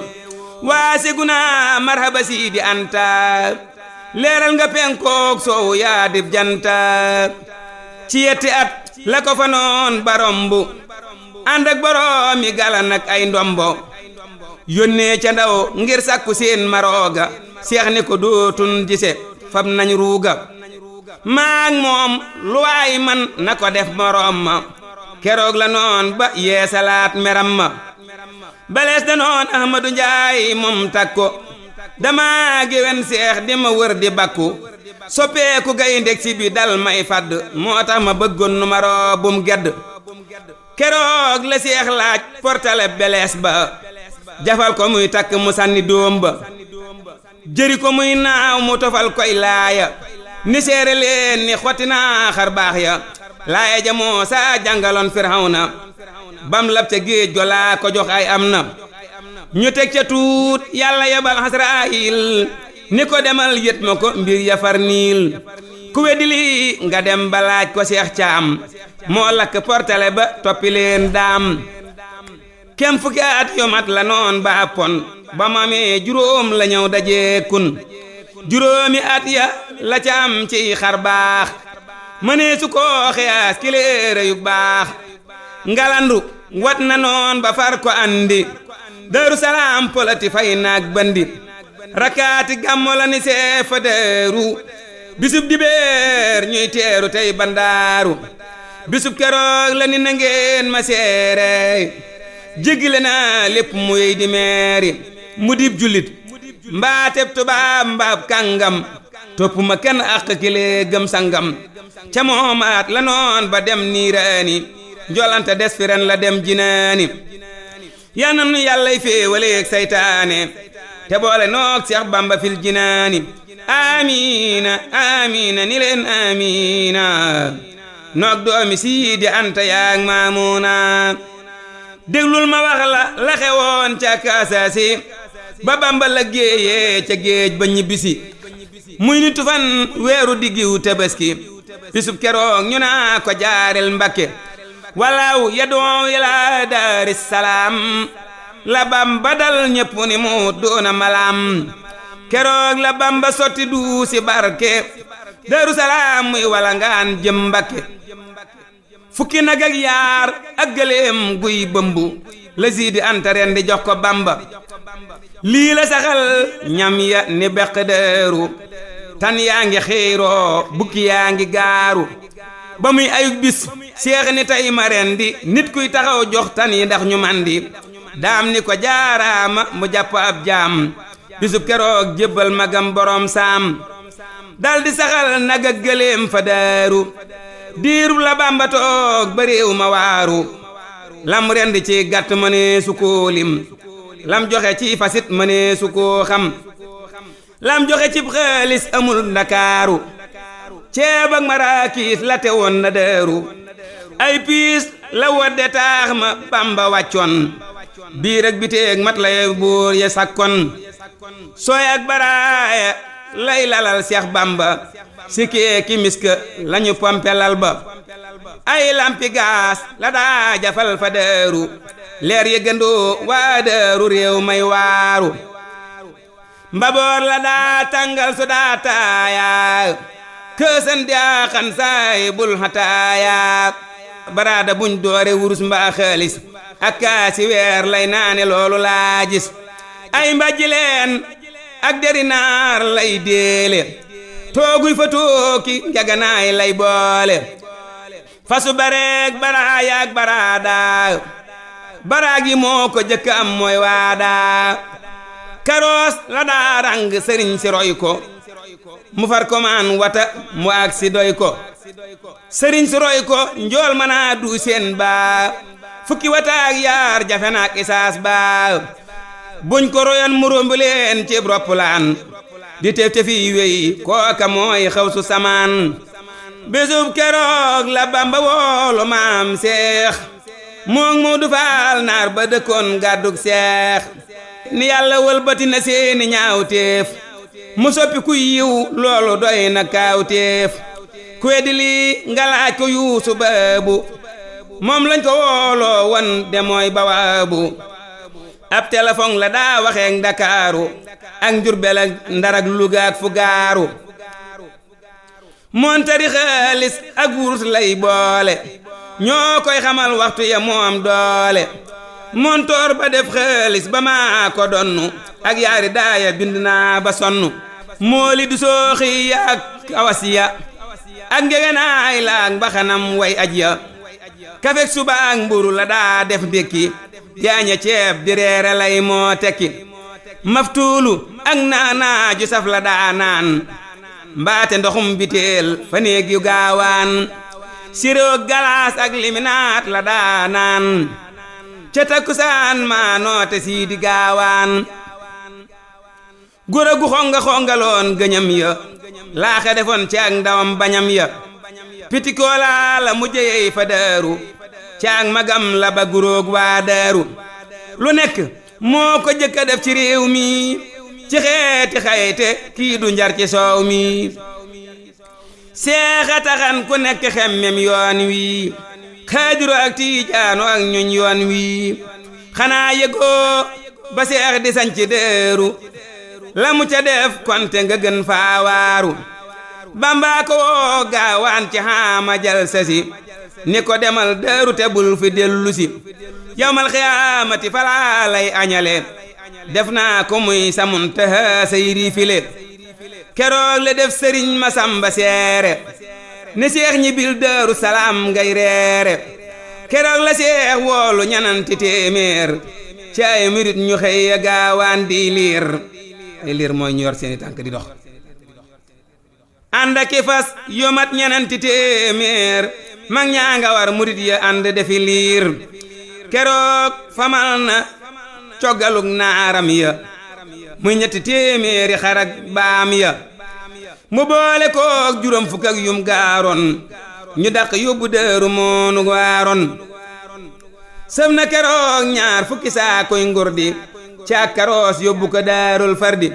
S1: waa segu naa marhaba Siidi Anta leeral nga penkook soowu yaa dib janta ci yetti at la ko fa noon barombu ànd ak boroomi galan ak ay ndombo yónnee ca ndaw ngir sàkku seen marooga seex ni ko dootun gise fab nañ ruuga maag moom lu waay man na ko def moroom ma keroog la noon ba yeesalaat meram ma balees da noon Ahmadu Njaay moom takko dama géwen seex di ma wër di bakku soppeeku gayndeg si bi dal may fadd moo tax ma bëggoon nu maroo bum gedd keroog la seex laaj portale belees ba jafal ko muy takk mu sànni dóom ba jëri ko muy naaw mu tofal koy laaya ni seere leen ni xotti naa xar baax ya laaya ja moo saa jàngaloon Firawna bam lab ca géej go laa ko jox ay am na ñu teg ca tuut yàlla yebal Asraayil ni ko demal yët ma ko mbir ya far niil ku weddi lii nga dem balaaj ko Seex Caam moo lakk portale ba toppi leen daam kem fukki at yomat la noon ba pon ba mu amee juróom la ñëw dajee kun juróomi at ya la ca am ci xar baax mënee su ko xiyaas kiléere yu baax ngalandu wat na noon ba far ko andi Daaru Salaam poloti fay naag bandi rakaati gàmmo la ni seefa Daaru bisub dibeer ñuy teeru tey bandaaru bisub keroog la ni na ngeen ma seere jéggile na lépp muy di meeri mu dib julit mbaateb tubaab mbaab kàngam topp ma kenn àq kile gëm sangam ca moomaat la noon ba dem niiraani njolante des fi ren la dem jinaani yal na nu yàllay féewaleeg saytaane te boole noog Seex Bamba fil jinaani amiina amiina ni leen amiina noog doomi Siidi Anta yaag Maamuuna déglul ma wax la xewoon ca Kaasasi ba Bamba la géeyee ca géej ba ñibbisi muy nitu fan weeru diggiw Tabaski bisub keroog ñu naa ko jaarel Mbakke walaaw yadoo ila Daari Salaam la Bamba dal ñépp ni mu doona malaam keroog la Bamba sotti duusi barke Daaru Salaam muy walangaan jëm Mbakke fukki nag ak yaar ak gëléem guy bëmbu la Siidi Anta rendi jox ko Bamba lii la saxal ñam ya ni beq Daaru tan yaa ngi xiiroo bukki yaa ngi gaaru ba muy ayug bis seex ni tey ma rendi nit kuy taxaw jox tan yi ndax ñu mandi daam ni ko jaaraama mu jàpp ab jaam bisub keroog jébbal magam borom saam daldi saxal nag ak gëléem fa Daaru diirub la Bamba toog ba réew ma waaru lam rendi ci gàtt mënee su koo lim lam joxe ci fasit mënee su koo xam lam joxe cib xaalis amul Ndakaaru ceeb ak maraakiis la te woon na Daaru ay piis la wodde taax ma Bamba wàccoon biir ak biteeg mat lay buur ya sakkon sooy ak baraaya lay lalal Seex Bamba sikkee ki miska lañu pompelal ba ay lampi gaas la daa jafal fa Daaru leer ye gëndoo waa Daaru réew may waaru mbaboor la daa tàngal su daa taaya kësan daa xan saay bul xataaya baraada buñ doore wurus mbaa xaalis ak kaasi weer lay naane loolu laa gis ay mbàjji leen ak deri naar lay déele tooguy fa tooki njaganaay lay boole fasu bareeg baraayaak baraadaa baraag yi moo ko jëkk am mooy waadaa karoos la daa rang sëriñ si roy ko mu far ko maan wata mu ak si doy ko sëriñ si roy ko njool manaa du seen baa fukki wataak yaar jafe naak isaas baa buñ ko royan mu romb leen cib roppalaan di tef tefi wey kooka mooy xawsu samaan bésub keroog la Bamba woolu maam seex moom Moodu Faal naar ba dëkkoon gàddug seex ni yàlla wëlbati na seeni ñaawteef mu soppi ku yiw loolu doy na kaawteef ku weddi lii nga laaj ko yuusu baabu moom lañ ko wooloo won de mooy bawaabu ab téléphone la daa waxeek Ndakaaru ak Njurbel ak Ndar ak Luga ak fu gaaru montari xaalis ak wurus lay boole ñoo koy xamal waxtu ya moom doole montoor ba def xaalis ba maa ko donnu ak yaari daaya bind naa ba sonnu mooli du sooxi ya ak kawasiya ak ngegenaay la ak mbaxanam way aj ya kafek suba ak mburu la daa def ndékki jaaña ceeb di reere lay moo tekki maftuulu ak naanaa ju saf la daa naan mbaate ndoxum biteel fa néeg yu gaawaan siroo galaas ak liminaat la daa naan ca takkusaan maa noote sii di gaawaan gura gu xonga xongaloon gëñam ya laaxe defoon ci ak ndawam bañam ya pitikoola la mujjey fa daaru ci ak magam la ba guróog waa daaru lu nekk moo ko jëkka def ci réew mi ci xeeti xayte kii du njar ci soow mi seexa taxan ku nekk xemmem yoon wi xaadiru ak tiijaanu ak ñuñ yoon wi xanaa yëgoo ba seex di sañ ci déeru la mu ca def konte nga gën faawaaru Bamba ko woo gaawaan ci xaama jal sasi ni ko demal déeru te bul fi dellu si yawmal xiyaamati falaa lay añale def naa ko muy samun taha say riifile keroog la def sëriñ Masamba seere ne seex ñi bil Daaru Salaam ngay reere keroog la seex woolu ñananti téeméer ci ay murit ñu xëy ya gaawaan di liir ay liir mooy ñu yor seeni tànk di dox ànd ak fas yu mat ñananti téeméer mag ñaa nga war murit ya ànd defi liir keroog famal na coggalug naaram ya muy ñetti téeméeri xarak baam ya mu boole koog juróom fukk ak yum gaaroon ñu daq yóbbu Daaru moonu waaroon sëf na keroog ñaar fukki saa koy ngurdi ca karoos yóbbu ko Daarul Fardi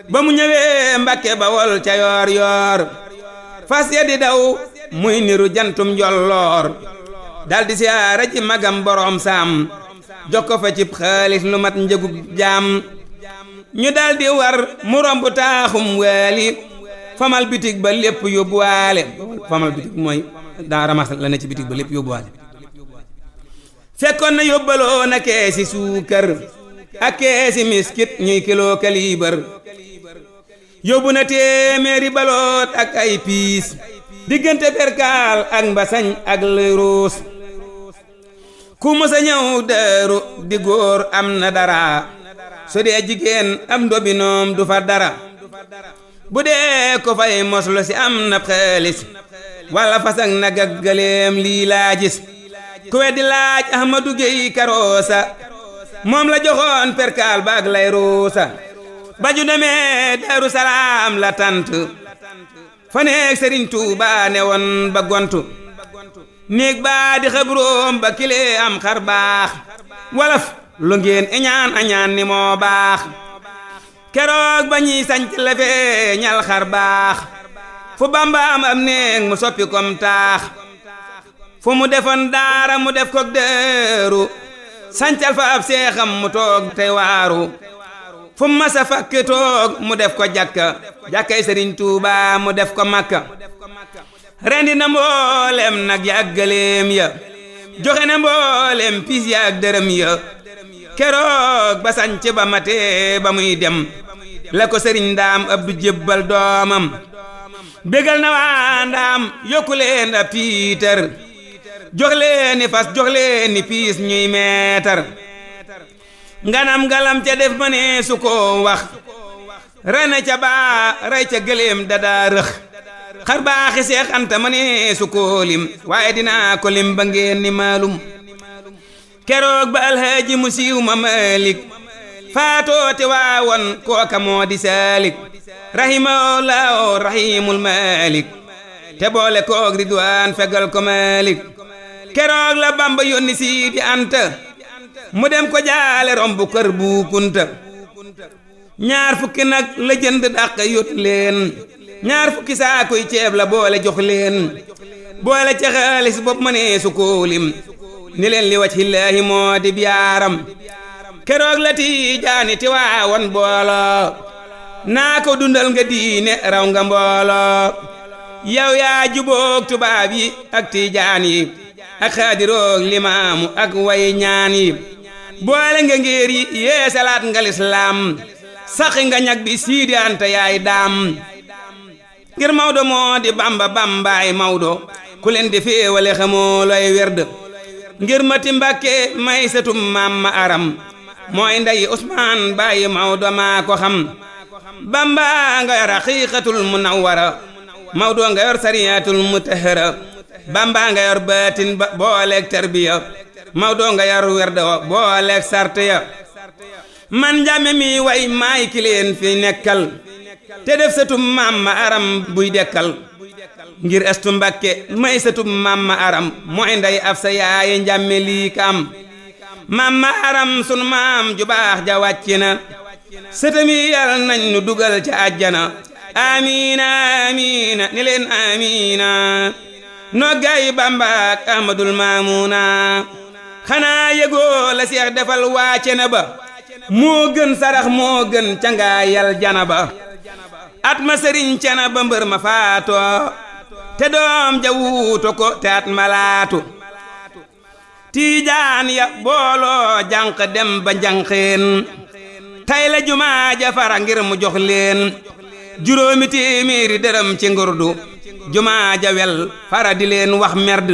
S1: ba mu ñëwee Mbàkke Bawol ca yoor yoor fas ya di daw muy niru jantum njolloor daldi siyaara ci magam borom saam jokko fa cib xaalis lu mat njëgub jaam ñu daldi war mu romb taaxum waali famal bitig ba lépp yóbbuwaale famal bitig mooy daa ramas la ne ci bitig ba lépp yóbbuwaale fekkoon na yóbbaloo na keesi suukar ak keesi miskit ñuy kiloo kaliibar yóbbu na téeméeri baloot ak ay piis diggante perkaal ak mbasañ ak lëruus ku mësa ñëw Daaru di góor am na dara su dee jigéen am ndobinoom du fa dara bu dee ko fay moslu si am na xaalis walla fas ak nag ak gëléem lii laa gis ku weddi laaj Ahmadu Géy Karoosa moom la joxoon perkaal baag lay ruusa ba ju demee Daaru Salaam la tant fa neeg Sëriñ Tuubaa ne woon ba gontu néeg baa di xabroom ba kilee am xar baax walaf lu ngeen iñaan añaan ni moo baax keroog ba ñuy sanc la fee ñal xar baax fu Bamba am néeg mu soppi kom taax fu mu defoon daara mu def ko Daaru sancal fa ab seexam mu toog tey waaru fu masa fakk toog mu def ko jàkkay Sëriñ Tuubaa mu def ko Makka rendi na mboolem nag ya ak gëléem ya joxe na mboolem piis ya ak dërëm ya keroog ba sanc ba matee ba muy dem la ko sëriñ Ndaam Abdu jébbal doomam bégal na waa Ndaam yokku leen ab tiitar jox leen ni fas jox leen ni piis ñuy meetar nganam galam ca def ma ne su ko wax rene ca baa rey ca gëléem dadaa rëx xar baaxi Seex Anta ma ne su ko lim waaye dinaa ko lim ba ngeen ni maalum keroog ba alhaaji mu siiw ma Malik faatoote waawoon kooka moo di Saalik rahimahullahu rahimul Malik te boole koog Ridwaan fegal ko Malik keroog la Bamba yónni Sidi Anta mu dem ko jaale rombu kër bu Kunta ñaar fukki nag la jënd dàq yot leen ñaar fukki saakuy ceeb la boole jox leen boole ca xaalis bopp ma ne su ko lim ni leen li wajhillaahi moo di biyaaram keroog la Tijaani ti waawoon booloo naa ko dundal nga diine raw nga mbooloo yow yaa juboog tubaab yi ak Tijaan yi ak xaadiroog limaamu ak way ñaan yi boole nga ngéer yi yee salaat nga lislaam saxi nga ñag bi Sidi Anta yaay daam ngir Mawdo moo di Bamba bambaay Mawdo ku leen di féewale xamoo looy werd ngir Mati Mbàkke may setum maam ma aram mooy nday Usmaan bàyyi Mawdo maa ko xam Bamba nga yor haqiiqatul munawwara Mawdo nga yor sariyatul mutahhara Bamba nga yor baatin ba booleeg tarbiya Mawdo nga yor werda wa booleeg sarte ya man njàmme mi way maay ki leen fi nekkal te def satum maam ma aram buy dekkal ngir Astu Mbàkke may satum maam ma aram mooy nday Afsa yaaye njàmme lii kam maam ma aram sunu maam ju baax ja wàcc na sëtami yàlla nañ nu dugal ca àjjana amiina amiina ni leen amiina noggaay Bamba ak Ahmadul Maamuna xanaa yëgoo la Seex defal waace na ba moo gën sarax moo gën cangaayal jana ba at ma sëriñ cana ba mbër ma faatoo te doom ja wuuto ko te at ma laatu Tiijaan ya booloo jànq dem ba njànqeen tay la jumaa ja fara ngir mu jox leen juróomi téeméeri dërëm ci ngurdu jumaa ja wel fara di leen wax merd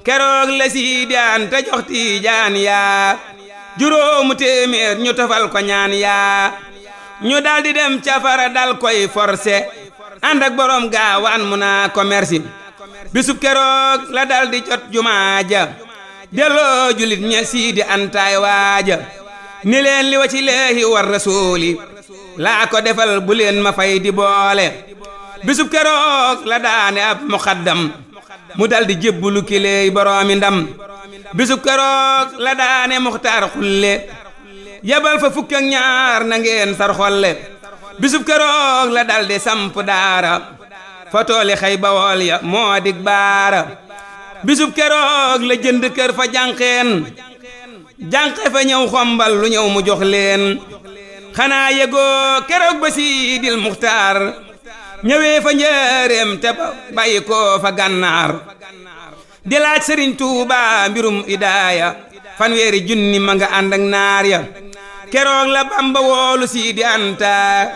S1: keroog la Sidi Anta jox Tiijaan yaa juróomu téeméer ñu tofal ko ñaan yaa ñu daldi dem ca fara dal koy forcé ànd ak borom gaawaan mu naa ko merci bisub keroog la daldi jot jumaa ja delloo julit ña Sidi Antaay waaja ni leen li wa ci leehi war rasuuli laa ko defal bu leen ma fay di boole bisub keroog la daane ab muqaddam mu daldi jébbulu kileey boroomi ndam bisub keroog la daane muxtaar xulle yabal fa fukk ak ñaar na ngeen sar xolle bisub keroog la daldi samp daara fa tooli xay bawool ya moo dig baara bisub keroog la jënd kër fa jànqeen jànqe fa ñëw xombal lu ñëw mu jox leen xanaa yëgoo keroog ba Siidil Muxtaar ñëwee fa njëreem te bàyyi ko fa gànnaar di laaj Sëriñ Tuuba mbirum idaaya fanweeri junni ma nga ànd ak naar ya keroog la Bamba woolu Sidi Anta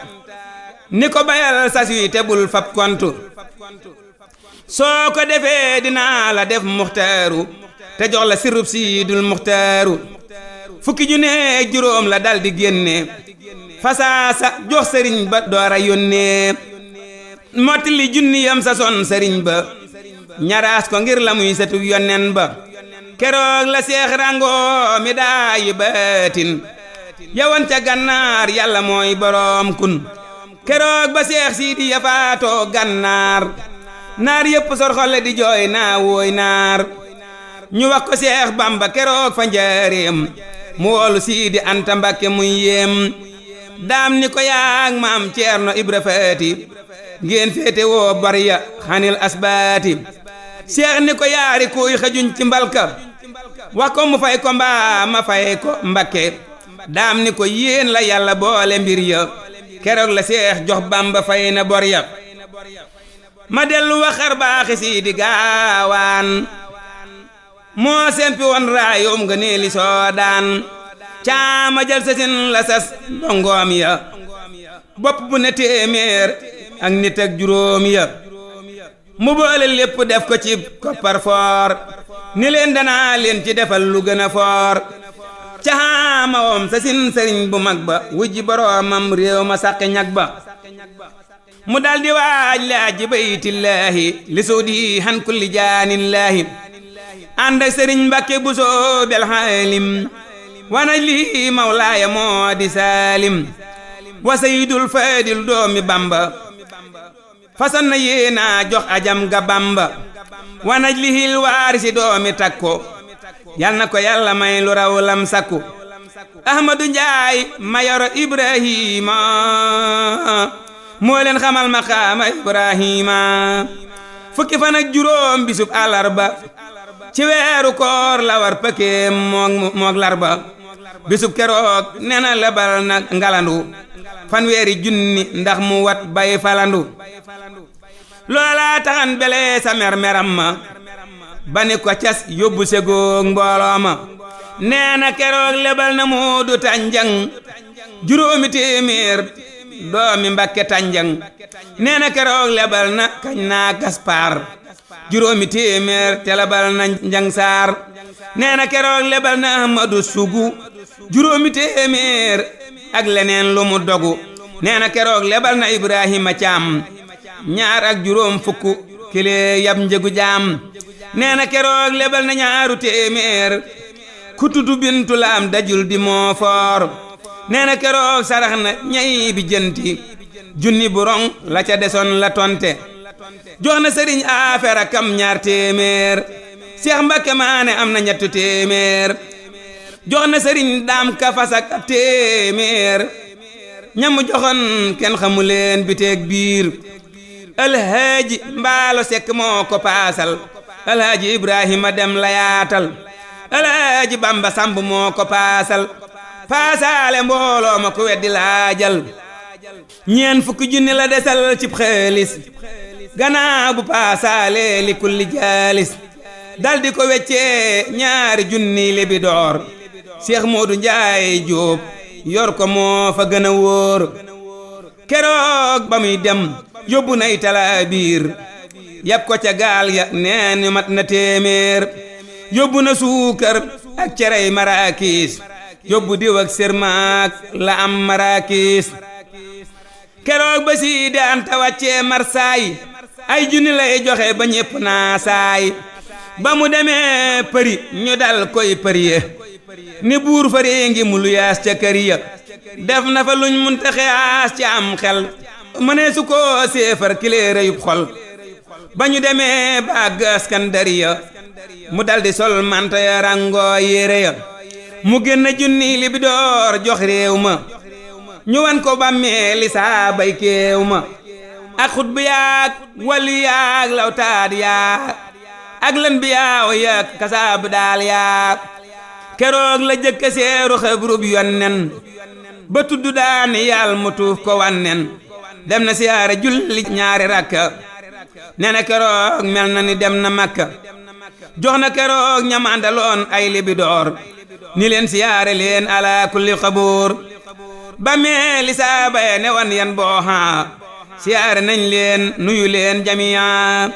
S1: ni ko bayal sas wi te bul fab kontu soo ko defee dinaa la def muxtaaru te jox la sirub Siidul Muxtaaru fukki junne ak juróom la dal di génne fasaasa jox sëriñ ba doora yónnee mottali junni yam sa son sëriñ ba ñaraas ko ngir la muy setu yonnen ba keroog la Seex rango mi daayi baatin yawan ca gànnaar yàlla mooy boroom kun keroog ba Seex Siidi ya faatoo gànnaar naar yépp sorxolle di jooy naa wooy naar ñu wax ko Seex Bamba keroog fa njaareem mu woolu Siidi Anta Mbàkke muy yéem daam ni ko yaag maam Ceerno Ibra Faati ngeen féete woo bor ya xanil asbaati Seex ni ko yaari kuy xajuñ ci mbalka wax ko mu fay ko mbaa ma fay ko Mbàkke daam ni ko yéen la yàlla boole mbir ya keroog la Seex jox Bamba fay na bor ya ma dellu waxar baaxi Siidi Gaawaan moo sempi woon raayoom nga neeli soodaan caama jël sasin la sas ndongoom ya bopp bu ne téeméer ak nit ak juróom ya mu boole lépp def ko ci koppar foor ni leen danaa leen ci defal lu gën a foor ca xaamawom sa sin sëriñ bu mag ba wujji boroomam réew ma sàqi ñag ba mu daldi waaj laaji baytillaahi li suudi han kulli jaanillaahi ànd ak sëriñ Mbàkke Buso bel xaalim wanaj li mawlaaya moo di saalim wa sayyidul faadil doomi Bamba fasan na yéena jox ajam ga Bamba wanaj lihil waarisi doomi takko yal na ko yàlla may lu raw lam sakku Ahmadu Njaay mayoro Ibrahima moo leen xamal maqaama Ibrahima fukki fan ak juróom bisub àllarba ci weeru koor la war pëkkeem moog larba bisub keroog nee na lebal na ngalandu fanweeri junni ndax mu wat bay falandu loola taxan bele sa mer-meram ma bani ko cas yóbbu segoog mbooloo ma nee na keroog lebal na Moodu Tanjang juróomi téeméer doomi Mbàkke Tanjang nee na keroog lebal na kañ naa Gaspar juróomi téeméer te lebal na Njang Saar nee na keroog lebal na Ahmadu Sugu juróomi téeméer ak leneen lu mu dogu nee na keroog lebal na Ibrahima Caam ñaar ak juróom fukk kile yab njëgu jaam nee na keroog lebal na ñaaru téeméer ku tuddu Bintu Laam dajul di moo foor nee na keroog sarax na ñay bi jënti junni bu rong la ca desoon la tonte jox na sëriñ Afera kam ñaar téeméer Seex Mbakke Maane am na ñettu téeméer jox na sëriñ Daam Ka fasak ab téeméer ñamu joxoon kenn xamu leen biteeg biir alhaaji Mbaalo Sekk moo ko paasal alhaaji Ibrahima dem la yaatal alhaaji Bamba Samb moo ko paasal paasaale mbooloo ma ku weddi laajal ñeen fukki junni la desal cib xaalis gannaaw bu paasaale li kulli jaalis daldi ko weccee ñaari junni lebi door Seex Moodu Njaay Jóob yor ko moo fa gën a wóor keroog ba muy dem yóbbu nay talaabiir yab ko ca gaal ya neen mat na téeméer yóbbu na suukar ak cerey maraakiis yóbbu diw ak sirmaak la am maraakiis keroog ba Sidi Anta wàccee marsaay ay junni lay joxe ba ñépp naa saay ba mu demee përi ñu dal koy përiye ni buur faree ngi mu luyaas ca kër ya def na fa luñ munta xeyaas ci am xel mënee su ko séefar kileere yub xol ba ñu demee ba àgg Askandariya mu daldi sol manta ya rangoo yére ya mu génn junni li bi door jox réew ma ñu wan ko bàmmeeli saa bay kéew ma ak xut bi yaag wali yaag lawtaad yaag ak lan bi yaaw yaag kasaab daal yaag keroog la jëkka seeru xabrub yonnen ba tudd daani yàlla mu tuuf ko wannen dem na siyaare julli ñaari rakka nee na keroog mel na ni dem na Makka jox na keroog ñamandaloon ay libidoor ni leen siyaare leen ala kulli xabuur ba meeli saabaya ne wan yan booxa siyaare nañ leen nuyu leen jamiya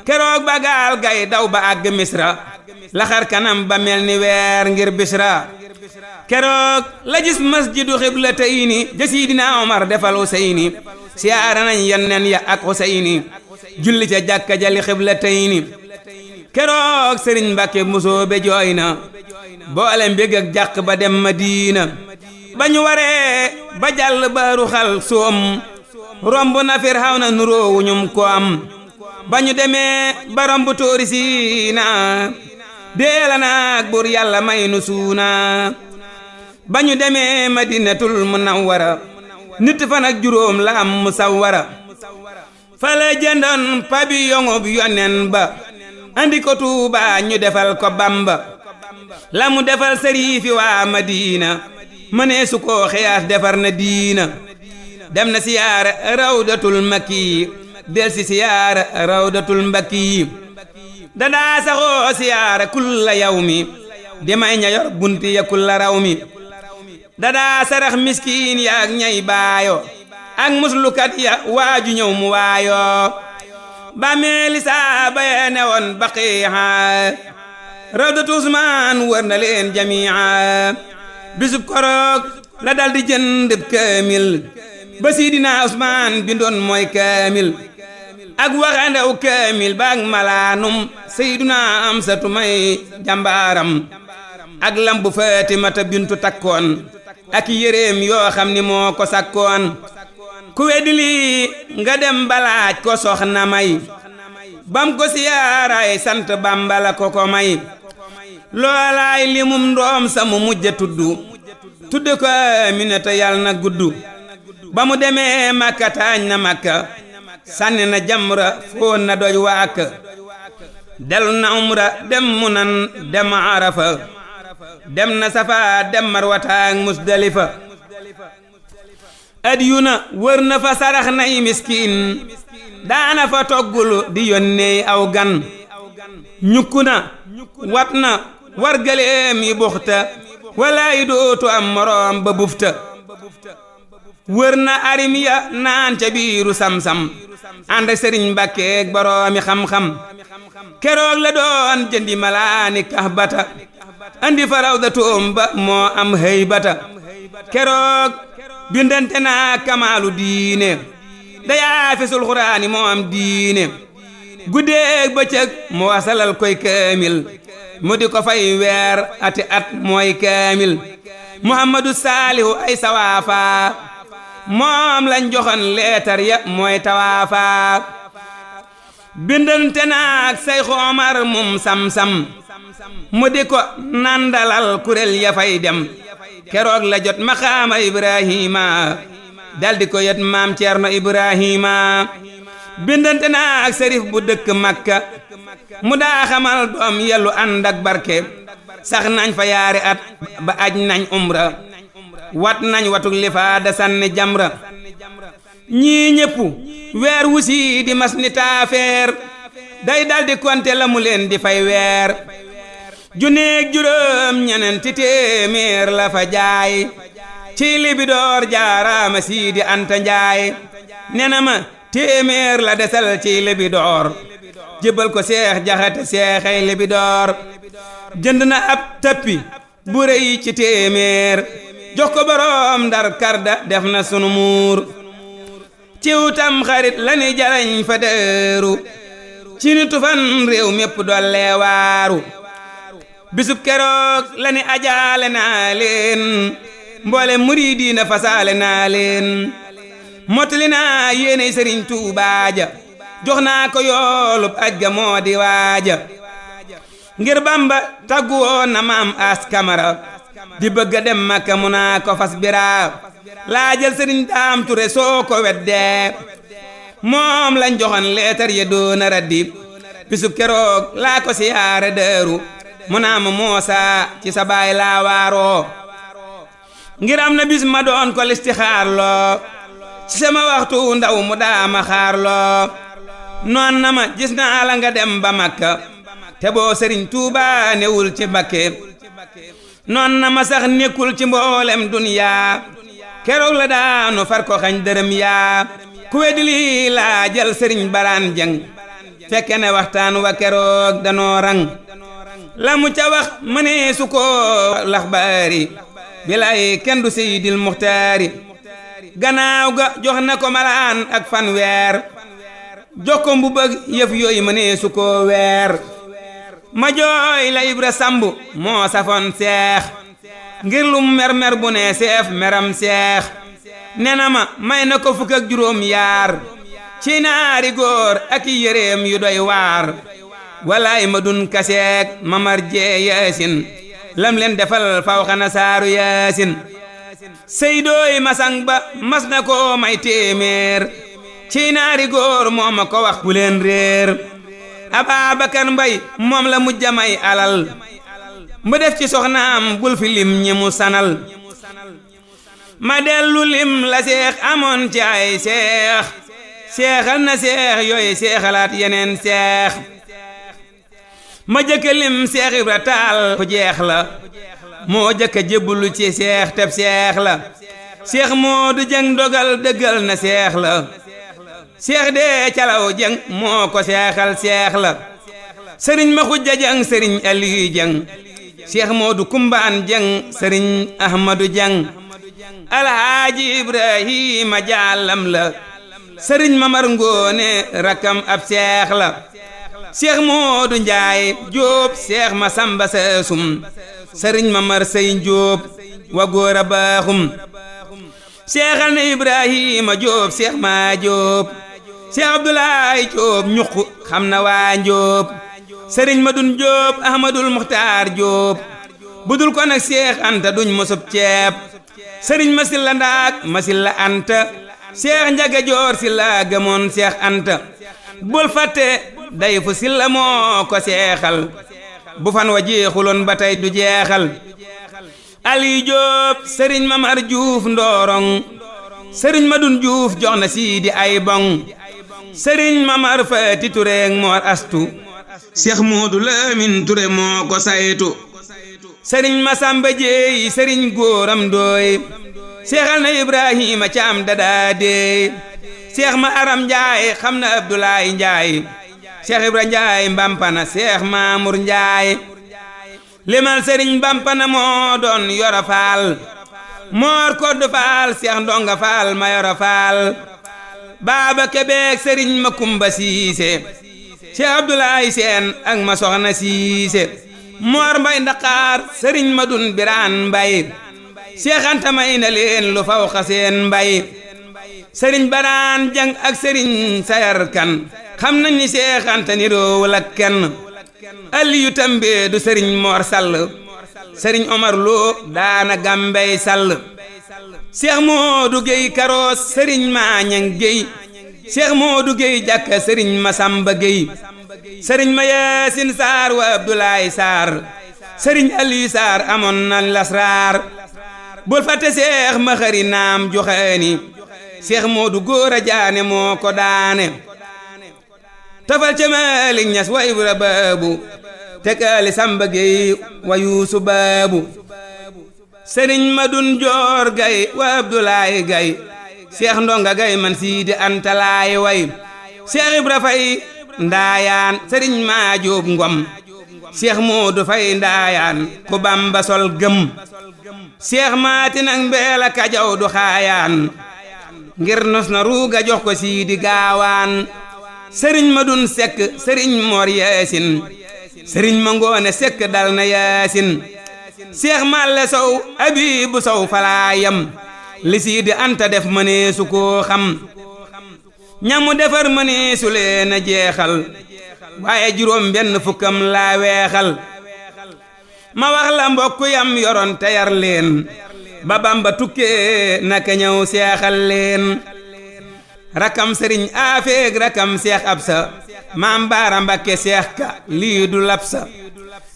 S1: keroog ba gaal gay daw ba àgg Misra la xar kanam ba mel ni weer ngir Bisra keroog la gis masjidu xiblatayni ja Sidina Omar defal Useyni siyaare nañ yenneen ya ak Useyni julli ca jàkka ja li xiblatayni keroog Sëriñ Mbàkke Musoobe jooy na boole mbég ak jàq ba dem Madina ba ñu waree ba jàll baaru xal soom romb na Firawna nuroowu ñum ko am ba ñu demee ba romb tóori Siina deela naag buur yàlla may nu suuna ba ñu demee Madinatul Munawwara nit fan ak juróom la am musawwara fa la jëndoon pabiyongub yonen ba andi ko Tuuba ñu defal ko Bamba la mu defal sëriifi waa Madina mënee su ko xiyaas defar na diina dem na siyaara rawdatul makki del si siyaara rawdatul mbakki dadaa saxoo siyaara kulla yawmi di may ña yor bunti ya kulla rawmi dadaa sarax miskiin yaak ñay baayo ak muslukat ya waaju ñëw mu waayoo bàmmeeli saaba ya newoon baqiiha rawdatu Usmaan wër na leen jamiiha bisub koroog la daldi jëndëb kaamil ba Sidina Usmaan bindoon mooy kaamil ak waxandew kaamil ba ak malaanum Seyduna Amsatu may jàmbaaram ak lambu Faatimata bintu takkoon ak yéreem yoo xam ni moo ko sakkoon ku weddi lii nga dem balaaj ko soxna may bam ko siyaaraay sant Bàmba la ko may loolaay limum ndoom sa mu mujja tudde ko Aminata yàlla na guddu ba mu demee Makka taañ na Makka sànni na jamra foon na doj waaka del na umra dem Munan dem Arafa dem na Safa dem Marwata ak Musdalifa adiyu na wër na fa sarax nay miskiin daana fa toggulu di yónnee aw gan ñukku na wat na war galeem yi buxta walaay dootu am moroom ba bufta wër na arim ya naan ca biiru sam-sam ànd sëriñ Mbàkkeek boroomi xam-xam keroog la doon jëndi malaani kahbata andi fa rawdatoom ba moo am haybata keroog bindante naa kamaalu diine dayaa fesul xuraani moo am diine guddeeg bëccëg mu wasalal koy kaamil mu di ko fay weer ati at mooy kaamil Muhammadu Saalihu ay sawaafa moom lañ joxoon leetar ya mooy tawaafa bindante naak Sayxu Omar mum sam-sam mu di ko nandalal kurel ya fay dem keroog la jot maqaama Ibrahima daldi ko yet maam Ceerno Ibrahima bindante naak Sërif bu dëkk Makka mu daa xamal doom yellu ànd ak barke sax nañ fa yaari at ba aj nañ umra wat nañ watuk lifaada sànni jamra ñii ñépp weer wusi di mas ni taafeer day daldi konte la mu leen di fay weer junneeg juróom ñeneenti téeméer la fa jaay ci Libidoor jaaraama Siidi Anta Njaay nena ma téeméer la desal ci Libidoor jébbal ko Seex Jaxate seexay Libidoor jënd na ab tappi bu rëy ci téeméer jox ko boroom Ndar karda def na sunu muur ciw tam xarit la ni jarañ fa dëru ci ni tufan réew mépp dollee waaru bisub keroog la ni ajaale naa leen mboole muridiina fasaale naa leen mottali naa yéeney Sëriñ Tuubaa ja jox naa ko yoolub aj ga moo di waaja ngir Bamba taggu woon na maam As Kamara di bëgg a dem Makka mu naa ko fas biraa laa jël Sëriñ Daam Ture soo ko weddee moom lañ joxoon leetar ya doona raddi bisub keroog laa ko siyaare dëru mu naa ma Muusaa ci sa baay laa waaroo ngir am na bis ma doon ko listixaar loo ci sama waxtu ndaw mu daa ma xaar loo noon na ma gis naa la nga dem ba Makka te boo Sëriñ Tuubaa newul ci Mbakke noon na ma sax nekkul ci mboolem duniyaa keroog la daanu far ko xañ dërëm yaa ku weddi lii laa jël Sëriñ Baraan Jeng fekke ne waxtaan wa keroog danoo rang la mu ca wax mënee su ko lax baari bilaay kenn du Seydil Muxtaari gannaaw ga jox na ko malaan ak fanweer jox ko mbu bëgg yëf yooyu mënee su ko weer ma jooy la Ibra Sambu moo safoon seex ngir lu mer bu ne seef meram seex nena ma may na ko fukk ak juróom yaar ci naari góor ak yéreem yu doy waar walaay ma dun kaseek mamar jee yaasin lam leen defal faw xana saaru yaasin seydooy masang ba mas na ko may téeméer ci naari góor moo ma ko wax bu leen réer Ababakar Mbay moom la mujja may alal mu def ci soxnaam bul fi lim ñi mu sanal ma dellu lim la seex amoon ci ay seex seexal na seex yooyu seexalaat yeneen seex ma jëkka lim Seex Ibra Taal ku jeex la moo jëkka jébbulu ci seex teb seex la seex Moodu Jeng dogal dëggal na seex la seex dee calaw jeng moo ko seexal seex la sëriñ ma xujja jeng sëriñ Aliyu jeng seex Moodu kumbaan jeng sëriñ Ahmadu jeng alhaaji Ibrahima jàllam la sëriñ Mamar Ngoone rakkam ab seex la seex Moodu Njaay Jóob seex ma samba seesum sëriñ Mamar Sey Jóob wa góor a baaxum seexal na Ibrahima Jóob seex ma Jóob seex Abdulaay Jóob ñuq xam na waa Jóob sëriñ Madun Jóob Ahmadul Muxtaar Jóob budul ko nag seex Anta duñ mosub ceeb sëriñ ma silla ndaak ma silla Anta seex Njaga Joor silla gëmoon seex Anta bul fàtte day fu silla moo ko seexal bu fan wa jeexuloon ba tey du jeexal Ali Jóob sëriñ Mamar Juuf Ndoorong sëriñ Madun Juuf jox na Siidi ay bong sëriñ Mamar Faati Tureek Moor Astu seex Moodu Lamin Ture moo ko saytu sëriñ Masamba Jeey sëriñ Góoram Ndooy seexal na Ibrahima Caam dadaa deey seex ma Aram Njaay xam na Abdulaay Njaay seex Ibra Njaay Mbampana seex Maamur Njaay limal sëriñ Mbampana moo doon Yoro Faal Moor Koddu Faal seex Ndonga Faal ma Yoro Faal Baaba Kebeek sëriñ ma Kumba Siise seex Abdulaay Seen ak ma Soxna Siise Moor Mbay Ndaqaar sëriñ Madun Biraan Mbay seex Anta may na leen lu faw xaseen mbay sëriñ Baraan Jang ak sëriñ Sayar Kan xam nañ ni seex Anta ni roowul ak kenn Aliyu Tambe du sëriñ Moor Sall sëriñ Omar Lo daana Gambey Sall seex Moodu Géy Karoos sëriñ Maañang Géy seex Moodu Géy Jàkka sëriñ Masamba Géy sëriñ ma Yaasin Saar wa Abdoulaye Saar sëriñ Aliyu Saar amoon na lasraar bul fàtte seex ma xari naam joxeeni seex Moodu Góora Jaane moo ko daane tafal ca Maalik Ñas wa Ibra Baabu teg Ali Samba Géy wa Yuusu Baabu sëriñ Madun Joor Gay wa Abdoulaye Gay seex Ndonga Gay man Siidi Anta laay way seex Ibra Fay Ndaayaan sëriñ maa Jóob Ngom seex Moodu Fay Ndaayaan ku Bamba sol gëm seex Maatin ak Mbeela Kajaw du xaayaan ngir nos na ruuga jox ko Siidi Gaawaan sëriñ Madun Sekk sëriñ Moor Yaasin sëriñ ma Ngoone Sekk dal na Yaasin seex Malle Sow Abibu Sow falaayam li Siidi Anta def mëneesu koo xam ñamu defar mëneesu leen a jeexal waaye juróom benn fukkam laa weexal ma wax la mbokk yam yoroon te yar leen ba Bamba tukkee naka ñëw seexal leen rakam sëriñ Afeeg rakam seex Absa maam Baara Mbakke seex ka lii du labsa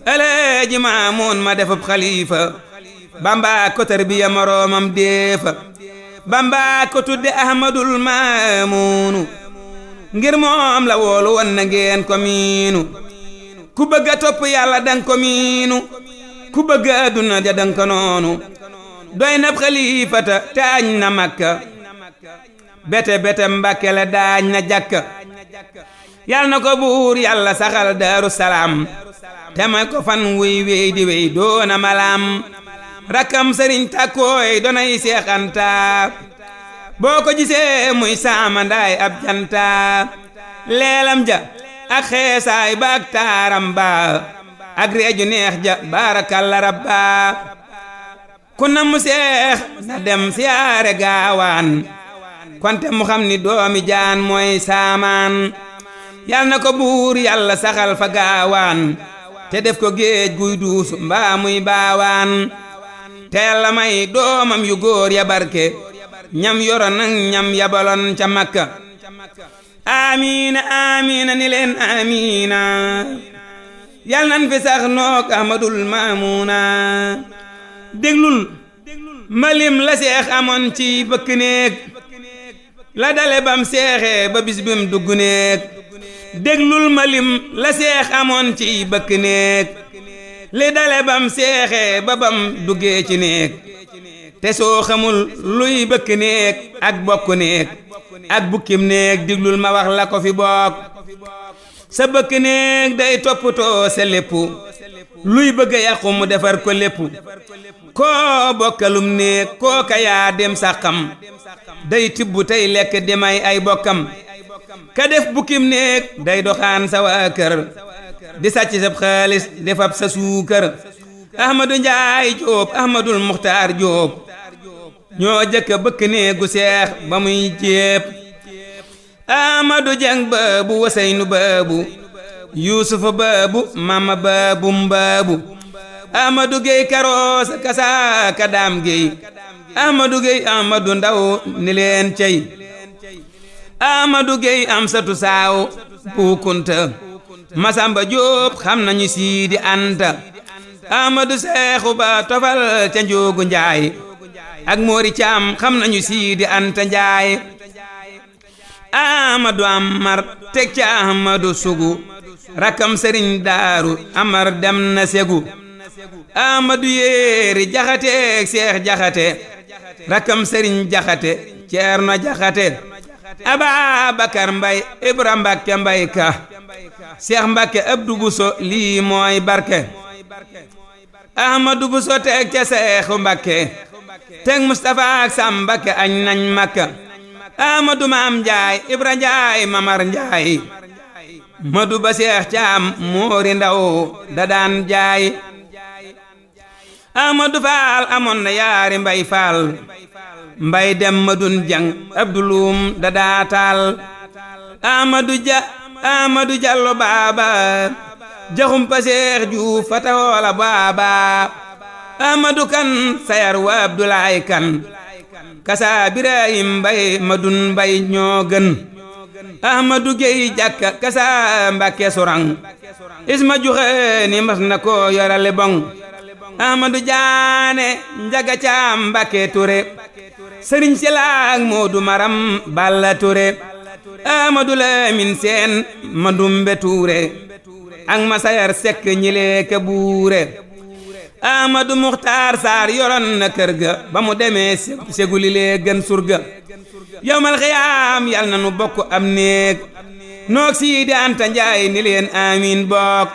S1: Alaaji Maamun ma defub xalifa Bamba ko tarbiya moroomam deefa Bamba ko tudde Ahmadul Maamunu ngir moom la woolu won na ngeen ko miinu ku bëgg a topp Yàlla dang ko miinu ku bëgg àdduna ja dang ko noonu doy na xalifata taañ na Makka bete bete Mbàkke la daañ na jàkka yal na ko buur Yàlla saxal Daaru Salaam te may ko fan wuy wéy di wéy doona malaam rakkam sëriñ Takkooy donay Seex Anta boo ko gisee muy saamandaay ab janta leelam ja ak xeesaay ba ak taaram ba ak reeju neex ja baarakalla rabba ku na mu seex na dem siyaare gaawaan konte mu xam ni doomi jaan mooy saamaan yal na ko buur Yàlla saxal fa gaawaan te def ko géej guy duusu mbaa muy baawaan te Yàlla may doomam yu góor ya barke ñam yoro nang ñam yabaloon ca Makka amiina amiina ni leen amiina yal nan fi sax nook Ahmadul Maamuna déglul malim la seex amoon ci bëkk néeg la dale bam seexee ba bis bim dugg néeg déglul malim la seex amoon ci bëkk néeg li dale bam seexee ba bam duggee ci néeg te soo xamul luy bëkk néeg ak bokk néeg ak bukkim néeg diglul ma wax la ko fi bokk sa bëkk néeg day toppatoo sa lépp luy bëgg a yàqu mu defar ko lépp koo bokkalum néeg kooka yaa dem sàqam day tibb tey lekk di may ay bokkam ka def bukkim néeg day doxaan sa waa kër di sàcc sab xaalis di fab sa suukar Ahmadu Njaay Jóob Ahmadul Muxtaar Jóob ñoo jëkk bëkk néegu seex ba muy jéeb Ahmadu Jeng baabu Waseynu baabu Yuusufa baabu Mama baabum baabu Ahmadu Géy Karoos kasaaka Daam Géy Ahmadu Géy Ahmadu Ndaw ni leen cey Ahmadu Géy Amsatu Saaw Buukunta Masamba Jóob xam nañu Siidi Anta Ahmadu Seexu Ba tofal ca Njoogu Njaay ak Moori Caam xam nañu Siidi Anta Njaay Ahmadu Amar teg ca Ahmadu Sugu rakkam Sëriñ Daaru Amar dem na Segu Ahmadu Yéeri Jaxate ak Seex Jaxate rakkam Sëriñ Jaxate Ceerno Jaxate Ababakar Mbay Ibra Mbakke Mbay Ka Seex Mbakke Abdu Buso lii mooy barke Ahmadu Buso teg ca Seexu Mbakke teg Mustafa ak Sam Mbakke añ nañ Makka Ahmadu Maam Njaay Ibra Njaay Mamar Njaay Madu Ba Seex Caam Moori Ndaw da daan jaay Ahmadu Faal amoon na yaari Mbay Faal Mbay dem Madun Jang Abdulum da daataal Ahmadu Jallo Baaba jaxum pa Seex Juuf fata woola baaba Ahmadu Kan sayar wa Abdulaay Kan kasa Birahim Mbay Madun Mbay ñoo gën Ahmadu Géy Jàkka kasa Mbàkke Sorang Isma Juxeeni mas na ko yorale boŋ Ahmadu Jaane Njaga Caam Mbàkke Ture Sëriñ Silaak Moodu Maram Balla Ture Ahmadu Lamin Seen Madumbe Ture ak Masayar Sekk ñilee ka buure Ahmadu Muxtaar Saar yoroon na kër ga ba mu demee seguli lee gën surga yawmal xiyaam yal na nu bokk am néeg noog Siidi Anta Njaay ni leen amiin bokk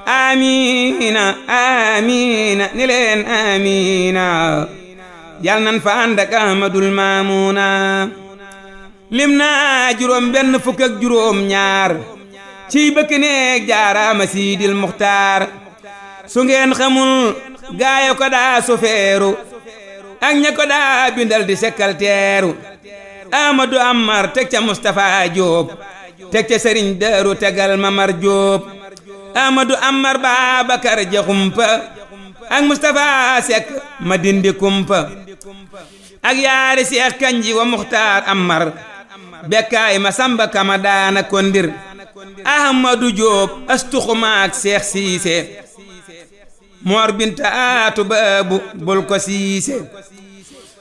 S1: amiina amiina ni leen amiina yal nan fa ànd ak Ahmadul Maamuuna lim naa juróom benn fukk ak juróom ñaar ciy bëkk néeg jaaraama Siidil Muxtaar su ngeen xamul gaayo ko daa sofeeru ak ña ko daa bindal di sekkal teeru Ahmadu Amar teg ca Mustafa Jóob teg ca Sëriñ Daaru tegal Mamar Jóob Ahmadu Amar Babakar Jaxumpa ak Mustafa Sekk ma dindi kumpa ak yaari Seex Kanji wa Muxtaar Amar bekkaay ma Samba Kama daana kondir Ahmadu Jóob astuxumaak Seex Siise Moor Binta Aatu Baabu bul ko siise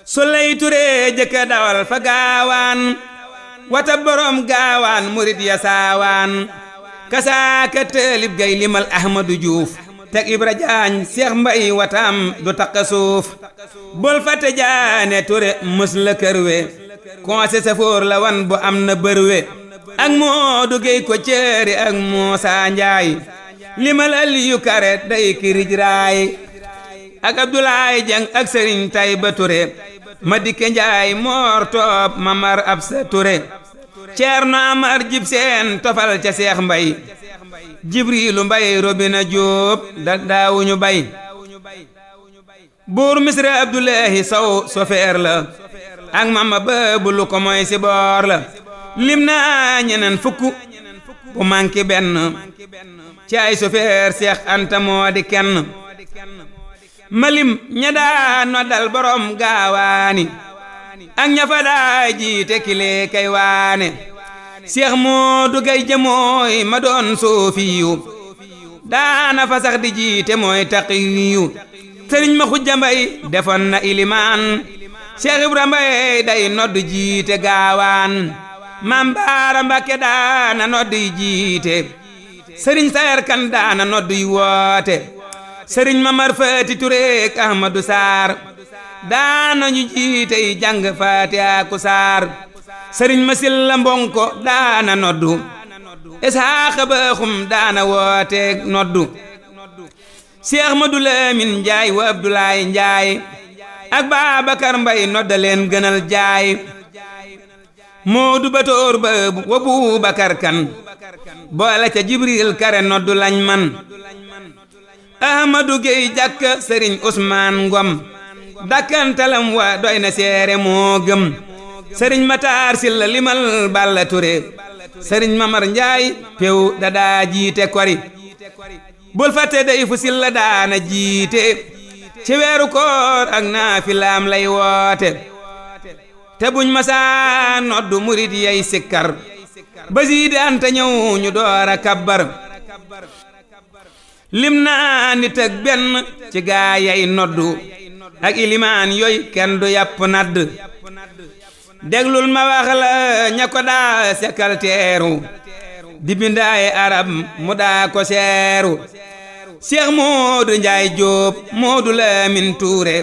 S1: Suley Ture jëkka dawal fa gaawaan wata borom gaawaan murid ya saawaan kasaaka taalib gay limal Ahmadu Juuf teg Ibra Jaañ Seex Mbay watam du takka suuf bul fate Jaane Ture mës la kërwe konse safoor la wan bu am na bërwe ak Moodu Gey ko ceeri ak Muusa Njaay limal Aliyu Kare day kirij raay ak Abdulaay Jang ak Sëriñ Tayba Ture ma dikke Njaay Moor Toob Mamar Absa Ture Ceerno Amar Jib Seen tofal ca Seex Mbay Jibriilu Mbay Robina Jóob da daawuñu bay buur Misra Abdullahi Sow sofeer la ak Mama Baabu lu ko moy si boor la lim naa ñeneen fukk bu manki benn ci ay sofeer Seex Anta moo di kenn malim ña daa noddal borom gaawaani ak ña fa daa jiite kile kay waane Seex Moodu Gay jëmooy ma doon soofiyu daana fa sax di jiite mooy taqiyu Sëriñ ma Xujja Mbay defoon na ilimaan Seex Ibra Mbay day nodd jiite gaawaan Maam Baara Mbakke daana nodd jiite Sëriñ Sayar Kan daana nodd yu woote Sëriñ Mamar Faati Ture ak Ahmadu Saar daanañu jiitey jàng faatiha ku saar sëriñ ma silla mbonko daana noddu isaaxa baaxum daana wooteeg noddu Cheikh Madu Lamin Njaay wa Abdoulaye Njaay ak Baabakar Mbay nodda leen gënal jaay Moodu Batoor Baabu wa Buubakar Kan boole ca Jibril Kare noddu lañ man Ahmadu Gey jàkka sëriñ Usmaan Ngom dakkantalam wa doy na seere moo gëm sëriñ Mataar Silla limal Balla Ture sëriñ Mamar Njaay pew dadaa jiite kori bul fàtte day fu Silla daana jiite ci weeru koor ak naafilaam lay woote te buñ masaa noddu murit yay sikkar ba siidi anta ñëw ñu doora kabbar lim naa nit ak benn ci gaa yay noddu ak ilimaan yooy kenn du yàpp nadd déglul ma wax la ña ko daa sekkal teeru di bindaaye arab mu daa ko seeru Cheikh Moodu Njaay Jóob Moodu Lamin Tuure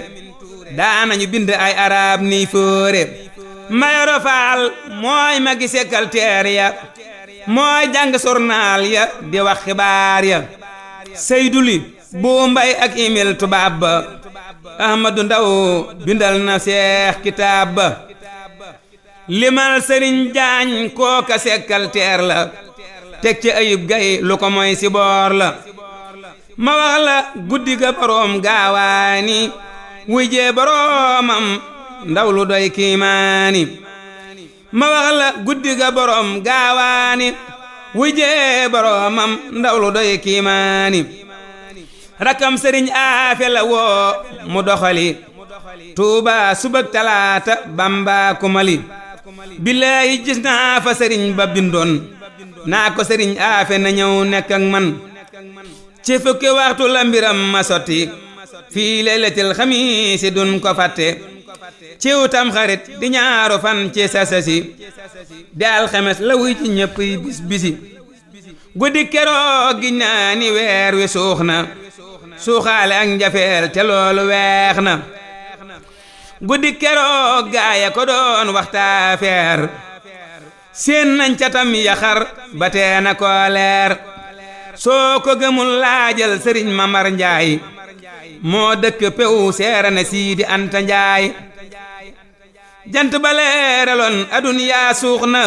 S1: daanañu bind ay arab ni fóore Mayoro Faal mooy magi sekkal teer ya mooy jàng sornaal ya di wax xibaar ya Seyduli bu Mbay ak Emil tubaab ba Ahmadu Ndaw bindal na Seex kitaab ba limal Sëriñ Jaañ kooka sekkal teer la teg ci Ayub Gay lu ko moy si boor la ma wax la guddi ga boroom gaawaani wuy jee boroomam ndaw lu doy kiimaani ma wax la guddi ga boroom gaawaani wuy jee boroomam ndaw lu doy kiimaani rakam sëriñ aafe la woo mu doxali Tuuba subak talaata Bamba kumali billaahi gis naa fa sëriñ ba bindoon naa ko sëriñ aafe na ñëw nekk ak man ci fukki waxtu la mbiram ma sotti fii laylatil xamiisi dun ko fàtte ciw tam xarit di ñaaru fan ci sasasi di alxames la wuy ci ñëpp bis bisi guddi keroog gi naa ni weer wi suux na suuxaale ak njafeel te loolu weex na guddi keroog gaaya ko doon waxtaa feer seen nañ ca tam yaxar ba tee na ko leer soo ko gëmul laajal sëriñ Mamar Njaay moo dëkk pew seera na Siidi Anta Njaay jant ba leeraloon aduniyaa suux na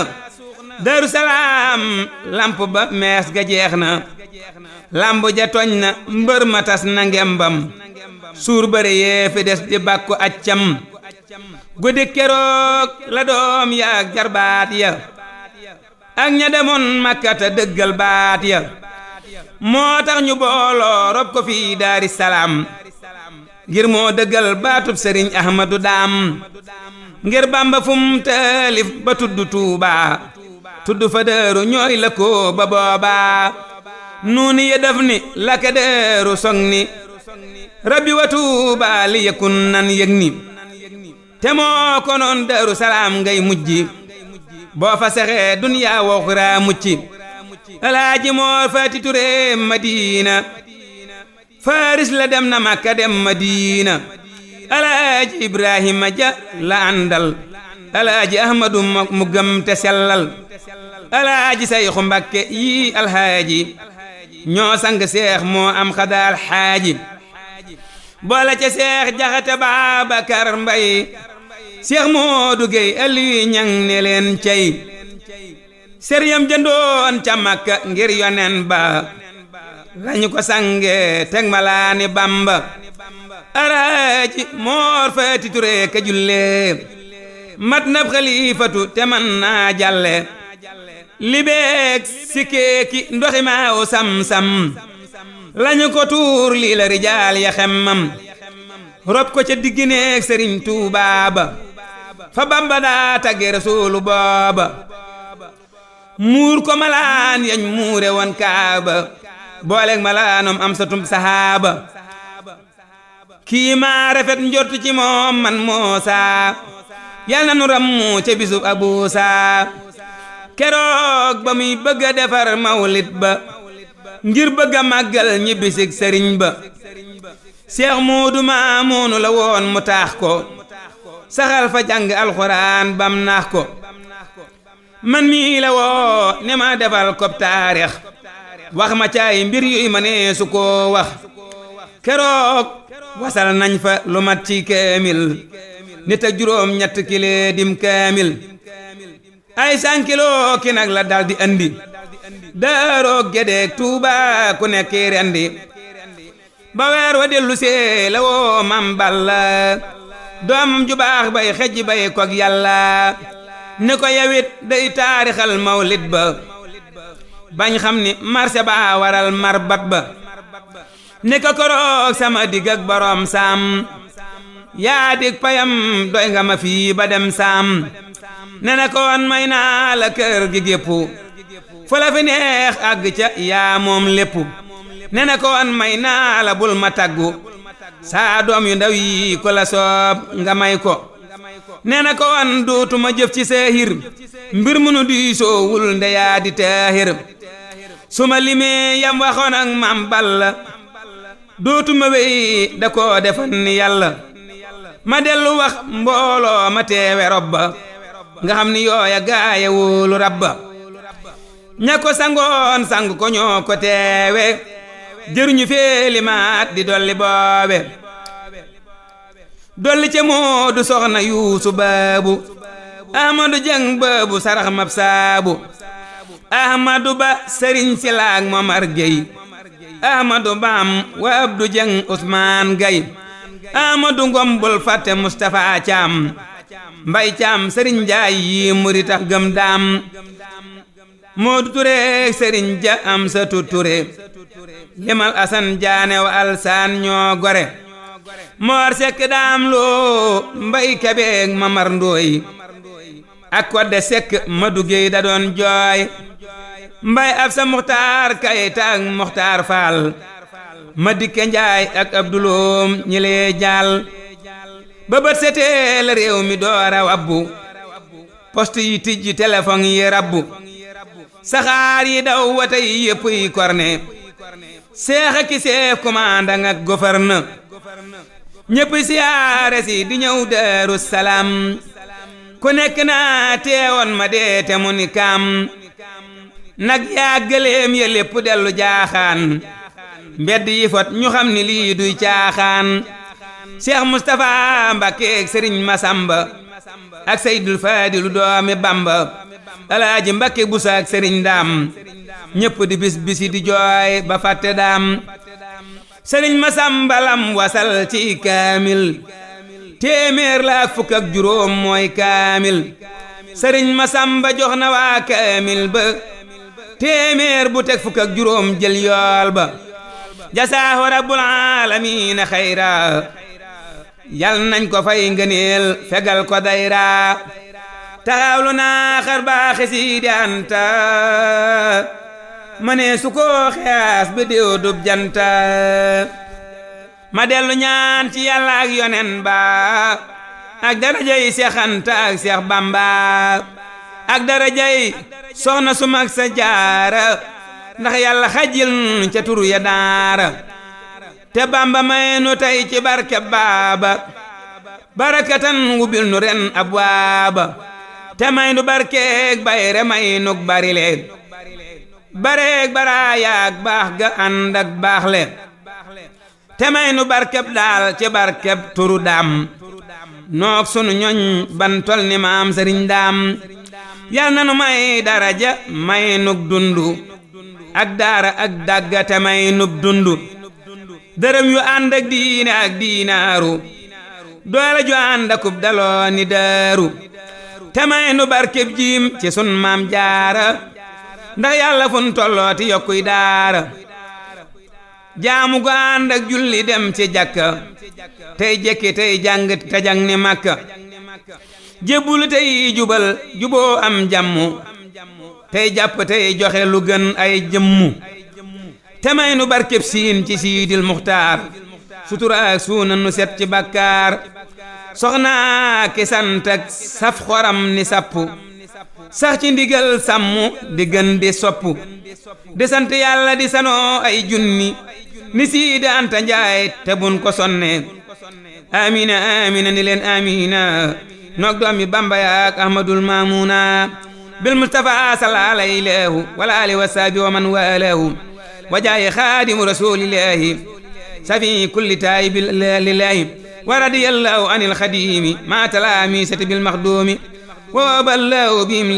S1: Daru Salaam lamp ba mees ga jeex na lamb ja toñ na mbër ma tas na ngembam suur bëre yee fi des di bàkku accam guddi keroog la doom ya ak jarbaat ya ak ña demoon Makkata dëggal baat ya moo tax ñu booloo rob ko fii Daari Salaam ngir moo dëggal baatub sëriñ Ahmadu Daam ngir Bamba fum taalif ba tudd Tuuba tudd fa Daaru ñooy la ko ba booba nuuni ya def ni la ka Daaru song ni rabbi wa Tuuba li yakun nan yëg ni te moo ko noon Daaru Salaam ngay mujji boo fa saxee duniyaa waxuraa mucci Alaaji Moor Faati Ture Madina Faris la dem na Makka dem Madina Alaaji Ibrahima Ja la àndal Alaaji Ahmadu mu gëm te sellal Alaaji Sayxu Mbakke yi alhaaji ñoo sang seex moo am xadaal xaaji boole ca seex Jaxate Baabakar Mbay seex Moodu Gey Aliyu Ñaŋ ne leen cey sëriñam jëndoon ca Makka ngir yonen ba lañu ko sange teg malaani Bamba Alaaji Moor Faati Ture ka julle mat nab xalifatu te man naa jalle libeek sikeeki ndoxi maaw sam-sam lañu ko tuur lii la rijaal ya xemmam rob ko ca diggineek sëriñ Tuubaa ba fa Bamba daa tagge Rasuulu booba muur ko malaan yañ muure woon Kaaba booleeg malaanom am satum sahaaba kii maa rafet njortu ci moom man Muusaa yal na nu rammu ca bisub Abuusaa keroog ba muy bëgg a defar mawlid ba ngir bëgg a màggal ñibbisig sëriñ ba Seex Moodu Maamuunu la woon mu taax ko saxal fa jàng alxuraan bam naax ko man mii la woo ne ma defal kob taarix wax ma caay mbir yuy ma ne su ko wax keroog wasal nañ fa lu mat ci kaamil nit ak juróom ñett kile dim kaamil ay sankiloo ki nag la daldi andi daaroog Gédéeg Tuuba ku nekk rendi ba weer wa dellu see la woo Mam Balla doomam ju baax bay xejj bay kog yàlla ne ko yawit day taarixal mawlid ba bañ xam ni marché ba waral marbat ba ne ko koroog sama digg ak borom saam yaa dig payam doy nga ma fii ba dem saam ne na ko woon may naa la kër gi gépp fu la fi neex àgg ca yaa moom lépp ne na ko woon may naa la bul ma taggu saa doom yu ndaw yi ko la soob nga may ko ne na ko woon dootuma jëf ci seehir mbir munu di soowul ndeyaa di teehir suma limee yam waxoon ak Mam Balla dootuma wey da koo defan ni yàlla ma dellu wax mbooloo ma teewe robba nga xam ni yooya gaaya wóolu rabba ña ko sangoon sang ko ñoo ko teewe jëruñu feeli maat di dolli boobe dolli ca Moodu soxna Yuusu Baabu Ahmadu Jeng Baabu sarax mab saabu Ahmadu Ba Sëriñ Silaak Momar Gey Ahmadu Baam wa Abdu Jeng Usmaan Gay Ahmadu Ngom bul fàtte Mustafa Caam Mbay Caam Sëriñ Njaay yi muri tax gëm daam Moodu Ture Sëriñ Ja Amsatu Ture limal Asan Jaane wa Alsaan ñoo gore Moor Sekk Daam Loo Mbay Kebeeg Mamar Ndooy ak Kodde Sekk Madu Géy da doon jooy Mbay Absa Muxtaar Kayta ak Muxtaar Faal ma dikke Njaay ak Abduloom ñi lee jaal ba bët setee la réew mi doora wabbu poste yi tijji téléphone yi rabbu saxaar yi daw wata yi yëpp yi korne seex ak chef commandant ak gouverneur ñëpp siyaare si di ñëw Daaru Salaam ku nekk naa teewoon ma dee te mu ni kaam nag yaa gëléem ya lépp dellu jaaxaan mbedd yi fot ñu xam ni lii duy caaxaan Cheikh Moustapha Mbakke ak Sëriñ Masamba ak Seydul Faadilu doomi Bamba Alaaji Mbakke Busa ak Sëriñ Daam ñëpp di bis bisi di jooy ba fàtte daam Sëriñ Masamba lam wasal ci kaamil téeméer la ak fukk ak juróom mooy kaamil Sëriñ Masamba jox na waa kaamil ba téeméer bu teg fukk ak juróom jël yool ba jasaahu rabbul aalamiina xayra yal nañ ko fay ngëneel fegal ko dayra taxawlu naa xar baaxi Sidi Anta ma ne su ko xeas ba déew dub janta ma dellu ñaan ci yàlla ak yonen ba ak darajay Seex Anta ak Seex Bamba ak darajay soxna su mag sa jaara ndax yàlla xajil ca turu ya daara te Bamba may nu tey ci barke baaba barakatan wubil nu ren abwaaba te may nu barkeeg bayre may nu barile bareeg baraayaag baax ga ànd ak baaxle te may nu barkeb daal ci barkeb turu daam noog sunu ñoñ ban tol ni maam Sëriñ Daam yal na nu may daraja may nu dundu ak daara ak dagga te may nu dundu dërëm yu ànd ak diine ak diinaaru doole ju ànd akub daloo ni daaru te may nu barkeb jiim ci sun maam jaara ndax yàlla fun tollooti yokkuy daara jaamu gu ànd ak julli dem ci jàkka tey jekki tey jàng te jàng ni Makka jébbulu tey jubal juboo am jàmmu tey jàpp tey joxe lu gën ay jëmmu te may nu barkeb siin ci Siidil Muxtaar sutura ak suuna nu set ci bàkkaar soxnaa ki sant ak saf xoram ni sappu sax ci ndigal sàmm di gën di soppu di sant yàlla di sanoo ay junni ni siida anta njaay te bun ko sonne amina amina ni leen amina nok doomi bamba yaak ahmadul mamuna bil mustafa salla alayhi wala ali wa sahbi wa man walahu wajaaye xaadimu rasulillahi safi kulli taayibi lillahi wa radiyallahu anil xadimi ma talaamisati bil maxdumi wa ballahu bihim